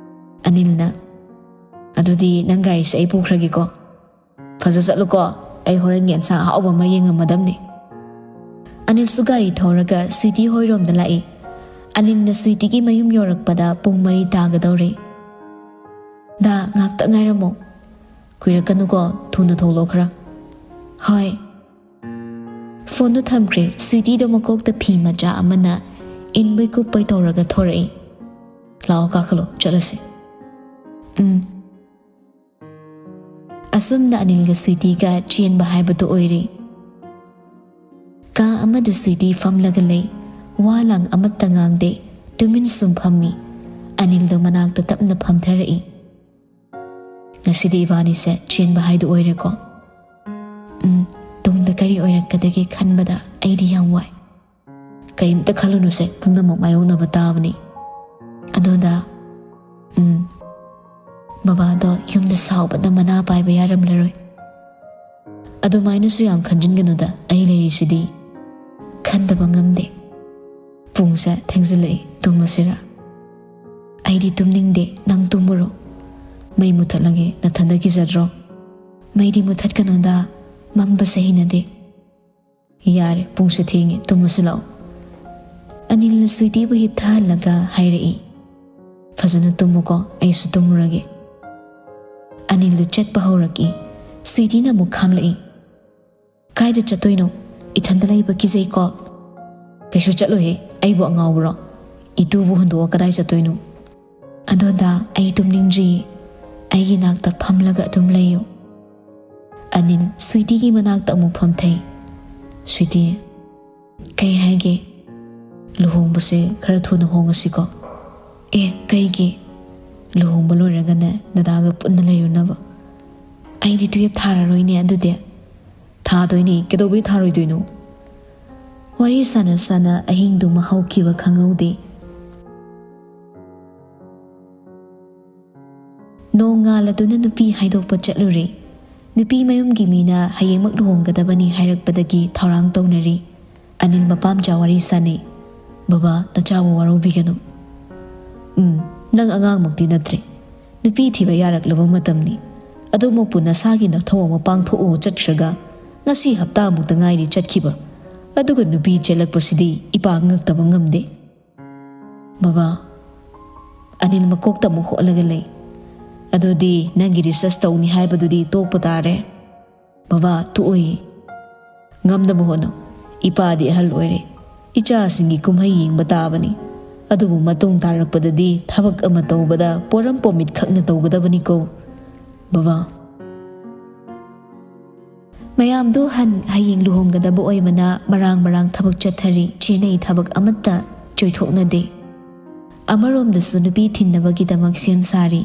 ꯑꯅꯤꯜꯅ꯫ "ꯑꯗꯨꯗꯤ ꯅꯪ ꯒꯥꯔꯤꯁꯦ ꯑꯩ ꯄꯨꯈ꯭ꯔꯒꯦꯀꯣ꯫ ꯐꯖ ꯆꯠꯂꯨꯀꯣ, ꯑꯩ ꯍꯣꯔꯦꯟꯒꯤ ꯑꯦꯟꯁꯥꯡ ꯑꯍꯥꯎꯕ ꯑꯃ ꯌꯦꯡꯉꯝꯃꯗꯝꯅꯤ"꯫ ꯑꯅꯤꯜꯁꯨ ꯒꯥꯔꯤ ꯊꯧꯔꯒ ꯁ꯭ꯋꯤꯇꯤ ꯍꯣꯏꯔꯣꯝꯗ ꯂꯥꯛꯏ꯫ ꯑꯅꯤꯜꯅ ꯁ꯭ꯋꯤꯇꯤꯒꯤ ꯃꯌꯨꯝ ꯌꯧꯔꯛꯄꯗ ꯄꯨꯡ ꯃꯔꯤ ꯇꯥꯒꯗꯧꯔꯦ꯫ "ꯗꯥ, ꯉꯥꯛꯇ ꯉꯥꯏꯔꯝꯃꯣ꯫ ꯀꯨꯏꯔꯛꯀꯅꯨꯀꯣ, ꯊꯨꯅ ꯊꯣꯛꯂꯛꯑꯣ ꯈꯔ"꯫ "ꯍꯣꯏ"꯫ ꯐꯣꯟꯗꯨ ꯊꯝꯈ꯭ꯔꯦ꯫ ꯁ꯭ꯋꯤꯇꯤꯗꯣ ꯃꯀꯣꯛꯇ ꯐꯤ ꯃꯆꯥ ꯑꯃꯅ ꯏꯟꯕꯩ ꯀꯨꯞꯄꯩ ꯇꯧꯔꯒ ꯊꯣꯔꯛꯏ꯫ "ꯂꯥꯛꯑꯣ, ꯀꯥꯈꯠꯂꯣ, ꯆꯠꯂꯁꯤ"꯫ "ꯎꯝ"꯫ ꯑꯁꯨꯝꯅ ꯑꯅꯤꯜꯒ ꯁ꯭ꯋꯤꯇꯤꯒ ꯆꯦꯟꯕ ꯍꯥꯏꯕꯗꯨ ꯑꯣꯏꯔꯦ꯫ ꯀꯥ ꯑꯃꯗ ꯁ꯭ꯋꯤꯇꯤ ꯐꯝꯂꯒ ꯂꯩ꯫ ꯋꯥ ꯂꯥꯡ ꯑꯃꯠꯇ ꯉꯥꯡꯗꯦ꯫ ꯇꯨꯃꯤꯟ ꯁꯨꯝ ꯐꯝꯃꯤ꯫ ꯑꯅꯤꯜꯗꯣ ꯃꯅꯥꯛꯇ ꯇꯞꯅ ꯐꯝꯊꯔꯛꯏ꯫ "ꯉꯁꯤꯗꯤ ꯏꯕꯥꯅꯤꯁꯦ ꯆꯦꯟꯕ ꯍꯥꯏꯗꯨ ꯑꯣꯏꯔꯦꯀꯣ"꯫ "ꯎꯝ, ꯇꯨꯡꯗ ꯀꯔꯤ ꯑꯣꯏꯔꯛꯀꯗꯒꯦ ꯈꯟꯕꯗ ꯑꯩꯗꯤ ꯌꯥꯝ ꯋꯥꯏ"꯫ "ꯀꯩꯝꯇ ꯈꯜꯂꯨꯅꯨꯁꯦ, ꯄꯨꯝꯅꯃꯛ ꯃꯥꯌꯣꯛꯅꯕ ꯇꯥꯕꯅꯤ"꯫ "ꯑꯗꯨꯗ"꯫ "ꯎꯝ"꯫ ꯃꯃꯥꯗꯣ ꯌꯨꯝꯗ ꯁꯥꯎꯕꯅ ꯃꯅꯥ ꯄꯥꯏꯕ ꯌꯥꯔꯝꯂꯔꯣꯏ꯫ ꯑꯗꯨꯃꯥꯏꯅꯁꯨ ꯌꯥꯝ ꯈꯟꯖꯤꯟꯒꯅꯨꯗ, ꯑꯩ ꯂꯩꯔꯤꯁꯤꯗꯤ꯫ ꯈꯟꯗꯕ ꯉꯝꯗꯦ꯫ ꯄꯨꯡꯁꯦ ꯊꯦꯡꯖꯤꯜꯂꯛꯏ, ꯇꯨꯝꯃꯁꯤꯔꯥ? ꯑꯩꯗꯤ ꯇꯨꯝꯅꯤꯡꯗꯦ, ꯅꯪ ꯇꯨꯝꯃꯨꯔꯣ꯫ ꯃꯩ ꯃꯨꯊꯠꯂꯒꯦ, ꯅꯊꯟꯗ ꯀꯤꯖꯗ꯭ꯔꯣ? ꯃꯩꯗꯤ ꯃꯨꯊꯠꯀꯅꯨꯗ, ꯃꯝꯕꯁꯦ ꯍꯩꯅꯗꯦ꯫ ꯌꯥꯔꯦ, ꯄꯨꯡꯁꯦ ꯊꯦꯡꯉꯦ, ꯇꯨꯝꯃꯁꯤ ꯂꯥꯛꯑꯣ꯫ ꯑꯅꯤꯜꯅ ꯁ꯭ꯋꯤꯇꯤꯕꯨ ꯍꯤꯞꯊꯍꯜꯂꯒ ꯍꯥꯏꯔꯛꯏ, "ꯐꯖꯅ ꯇꯨꯝꯃꯨꯀꯣ, ꯑꯩꯁꯨ ꯇꯨꯝꯃꯨꯔꯒꯦ"꯫ ꯑꯅꯤꯜꯗꯨ ꯆꯠꯄ ꯍꯧꯔꯛꯏ꯫ ꯁ꯭ꯋꯤꯇꯤꯅ ꯑꯃꯨꯛ ꯈꯥꯝꯂꯛꯏ꯫ "ꯀꯥꯏꯗ ꯆꯠꯇꯣꯏꯅꯣ? ꯏꯊꯟꯗ ꯂꯩꯕ ꯀꯤꯖꯩꯀꯣ"꯫ "ꯀꯩꯁꯨ ꯆꯠꯂꯣꯏꯍꯦ, ꯑꯩꯕꯨ ꯑꯉꯥꯎꯕꯔꯣ? ꯏꯇꯨꯕꯨ ꯍꯨꯟꯗꯣꯛꯑ ꯀꯗꯥꯏ ꯆꯠꯇꯣꯏꯅꯣ?" "ꯑꯗꯣ ꯗꯥ, ꯑꯩ ꯇꯨꯝꯅꯤꯡꯗ꯭ꯔꯤꯌꯦ, ꯑꯩꯒꯤ ꯅꯥꯛꯇ ꯐꯝꯂꯒ ꯑꯗꯨꯝ ꯂꯩꯌꯨ"꯫ ꯑꯅꯤꯜ ꯁ꯭ꯋꯤꯇꯤꯒꯤ ꯃꯅꯥꯛꯇ ꯑꯃꯨꯛ ꯐꯝꯊꯩ꯫ "ꯁ꯭ꯋꯤꯇꯤ, ꯀꯩ ꯍꯥꯏꯒꯦ? ꯂꯨꯍꯣꯡꯕꯁꯦ ꯈꯔ ꯊꯨꯅ ꯍꯣꯡꯉꯁꯤꯀꯣ"꯫ "ꯑꯦ, ꯀꯩꯒꯤ? ꯂꯨꯍꯣꯡꯕ ꯂꯣꯏꯔꯒꯅꯦ ꯗꯗꯥꯒ ꯄꯨꯟꯅ ꯂꯩꯔꯨꯅꯕ"꯫ "ꯑꯩꯗꯤ ꯇꯨꯌꯦꯞ ꯊꯥꯔꯔꯣꯏꯅꯦ ꯑꯗꯨꯗꯤ"꯫ "ꯊꯥꯗꯣꯏꯅꯦ, ꯀꯩꯗꯧꯕꯩ ꯊꯥꯔꯣꯏꯗꯣꯏꯅꯣ?" ꯋꯥꯔꯤ ꯁꯥꯟꯅ ꯁꯥꯟꯅ ꯑꯍꯤꯡꯗꯨꯃ ꯍꯧꯈꯤꯕ ꯈꯪꯍꯧꯗꯦ꯫ ꯅꯣꯡ ꯉꯥꯜꯂꯗꯨꯅ ꯅꯨꯄꯤ ꯍꯥꯏꯗꯣꯛꯄ ꯆꯠꯂꯨꯔꯦ꯫ ꯅꯨꯄꯤ ꯃꯌꯨꯝꯒꯤ ꯃꯤꯅ ꯍꯌꯦꯡꯃꯛ ꯂꯨꯍꯣꯡꯒꯗꯕꯅꯤ ꯍꯥꯏꯔꯛꯄꯗꯒꯤ ꯊꯧꯔꯥꯡ ꯇꯧꯅꯔꯤ꯫ ꯑꯅꯤꯜ ꯃꯄꯥꯝꯆꯥ ꯋꯥꯔꯤ ꯁꯥꯟꯅꯩ꯫ "ꯕꯕꯥ, ꯅꯆꯥꯕꯨ ꯋꯥꯔꯧꯕꯤꯒꯅꯨ꯫ ꯎꯝ, ꯅꯪ ꯑꯉꯥꯡꯃꯛꯇꯤ ꯅꯠꯇ꯭ꯔꯦ꯫ ꯅꯨꯄꯤ ꯊꯤꯕ ꯌꯥꯔꯛꯂꯕ ꯃꯇꯝꯅꯤ꯫ ꯑꯗꯨꯃꯛꯄꯨ ꯅꯁꯥꯒꯤ ꯅꯊꯧ ꯑꯃ ꯄꯥꯡꯊꯣꯛꯎ ꯆꯠꯈ꯭ꯔꯒ ꯉꯁꯤ ꯍꯞꯇꯥꯃꯨꯛꯇ ꯉꯥꯏꯔꯤ ꯆꯠꯈꯤꯕ꯫ ꯑꯗꯨꯒ ꯅꯨꯄꯤ ꯆꯦꯜꯂꯛꯄꯁꯤꯗꯤ ꯏꯄꯥ ꯉꯛꯇꯕ ꯉꯝꯗꯦ"꯫ "ꯕꯕꯥ"꯫ ꯑꯅꯤꯜ ꯃꯀꯣꯛꯇ ꯑꯃꯨꯛ ꯍꯣꯠꯂꯒ ꯂꯩ꯫ "ꯑꯗꯨꯗꯤ ꯅꯪꯒꯤ ꯔꯤꯁꯔꯁ ꯇꯧꯅꯤ ꯍꯥꯏꯕꯗꯨꯗꯤ ꯇꯣꯛꯄ ꯇꯥꯔꯦ"꯫ "ꯕꯕꯥ, ꯇꯣꯛꯑꯣꯏ"꯫ "ꯉꯝꯅꯕ ꯍꯣꯠꯅꯧ꯫ ꯏꯄꯥꯗꯤ ꯑꯍꯜ ꯑꯣꯏꯔꯦ꯫ ꯏꯆꯥꯁꯤꯡꯒꯤ ꯀꯨꯝꯍꯩ ꯌꯦꯡꯕ ꯇꯥꯕꯅꯤ꯫ ꯑꯗꯨꯕꯨ ꯃꯇꯨꯡ ꯇꯥꯔꯛꯄꯗꯗꯤ ꯊꯕꯛ ꯑꯃ ꯇꯧꯕꯗ ꯄꯣꯔꯝ ꯄꯣꯃꯤꯠ ꯈꯛꯅ ꯇꯧꯒꯗꯕꯅꯤꯀꯣ ꯕꯕꯥ"꯫ ꯃꯌꯥꯝꯗꯣ ꯍꯟ ꯍꯌꯦꯡ ꯂꯨꯍꯣꯡꯒꯗꯕ ꯑꯣꯏꯕꯅ ꯃꯔꯥꯡ ꯃꯔꯥꯡ ꯊꯕꯛ ꯆꯠꯊꯔꯤ꯫ ꯆꯦꯟꯅꯩ, ꯊꯕꯛ ꯑꯃꯠꯇ ꯆꯣꯏꯊꯣꯛꯅꯗꯦ꯫ ꯑꯃꯔꯣꯝꯗꯁꯨ ꯅꯨꯄꯤ ꯊꯤꯟꯅꯕꯒꯤꯗꯃꯛ ꯁꯦꯝ ꯁꯥꯔꯤ꯫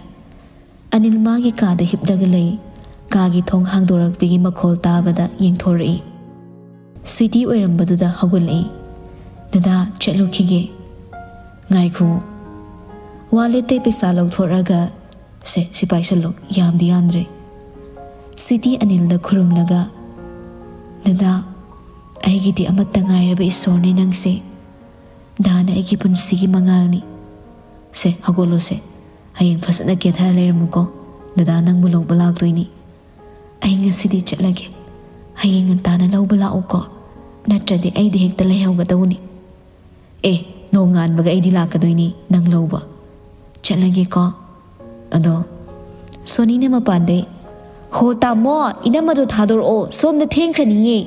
ꯑꯅꯤꯜ ꯃꯥꯒꯤ ꯀꯥꯗ ꯍꯤꯞꯂꯒ ꯂꯩ꯫ ꯀꯥꯒꯤ ꯊꯣꯡ ꯍꯥꯡꯗꯣꯔꯛꯄꯒꯤ ꯃꯈꯣꯜ ꯇꯥꯕꯗ ꯌꯦꯡꯊꯣꯔꯛꯏ꯫ ꯁ꯭ꯋꯤꯇꯤ ꯑꯣꯏꯔꯝꯕꯗꯨꯗ ꯍꯧꯒꯠꯂꯛꯏ꯫ "ꯗꯗꯥ, ꯆꯠꯂꯨꯈꯤꯒꯦ"꯫ "ꯉꯥꯏꯈꯣ"꯫ ꯋꯥꯂꯦꯠꯇꯩ ꯄꯩꯁꯥ ꯂꯧꯊꯣꯔꯛꯑꯒ ꯁꯦ, ꯁꯤ ꯄꯥꯏꯁꯜꯂꯣ, ꯌꯥꯝꯗꯤ ꯌꯥꯝꯗ꯭ꯔꯦ꯫ ꯁ꯭ꯋꯤꯇꯤ ꯑꯅꯤꯜꯗ ꯈꯨꯔꯨꯝꯂꯒ, "ꯗꯗꯥ, ꯑꯩꯒꯤꯗꯤ ꯑꯃꯠꯇ ꯉꯥꯏꯔꯕ ꯏꯁꯣꯔꯅꯤ ꯅꯪꯁꯦ꯫ ꯗꯥꯅ ꯑꯩꯒꯤ ꯄꯨꯟꯁꯤꯒꯤ ꯃꯉꯥꯜꯅꯤ꯫ ꯁꯦ, ꯍꯧꯒꯠꯂꯣꯁꯦ꯫ ꯍꯌꯦꯡ ꯐꯖꯅ ꯀꯦꯊꯔ ꯂꯩꯔꯝꯃꯨꯀꯣ꯫ ꯗꯗꯥ ꯅꯪꯕꯨ ꯂꯧꯕ ꯂꯥꯛꯇꯣꯏꯅꯤ꯫ ꯑꯩ ꯉꯁꯤꯗꯤ ꯆꯠꯂꯒꯦ꯫ ꯍꯌꯦꯡ ꯉꯟꯇꯥꯅ ꯂꯧꯕ ꯂꯥꯛꯎꯀꯣ꯫ ꯅꯠꯇ꯭ꯔꯗꯤ ꯑꯩꯗꯤ ꯍꯦꯛꯇ ꯂꯩꯍꯧꯒꯗꯧꯅꯤ꯫ ꯑꯦ, ꯅꯣꯡꯉꯥꯟꯕꯒ ꯑꯩꯗꯤ ꯂꯥꯛꯀꯗꯣꯏꯅꯤ ꯅꯪ ꯂꯧꯕ꯫ ꯆꯠꯂꯒꯦꯀꯣ꯫ ꯑꯗꯣ ꯁꯣꯅꯤꯅ ꯃꯄꯥꯟꯗꯩ, "ꯍꯣ ꯇꯥꯃꯣ, ꯏꯅꯝꯃꯗꯣ ꯊꯥꯗꯣꯔꯛꯑꯣ, ꯁꯣꯝꯗ ꯊꯦꯡꯈ꯭ꯔꯅꯤꯌꯦ꯫"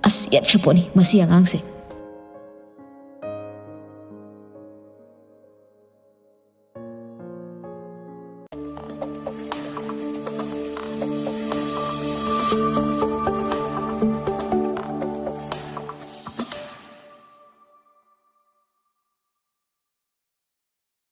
ꯑꯁ, ꯌꯥꯠꯈ꯭ꯔ ꯄꯣꯠꯅꯤ ꯃꯁꯤ ꯑꯉꯥꯡꯁꯦ꯫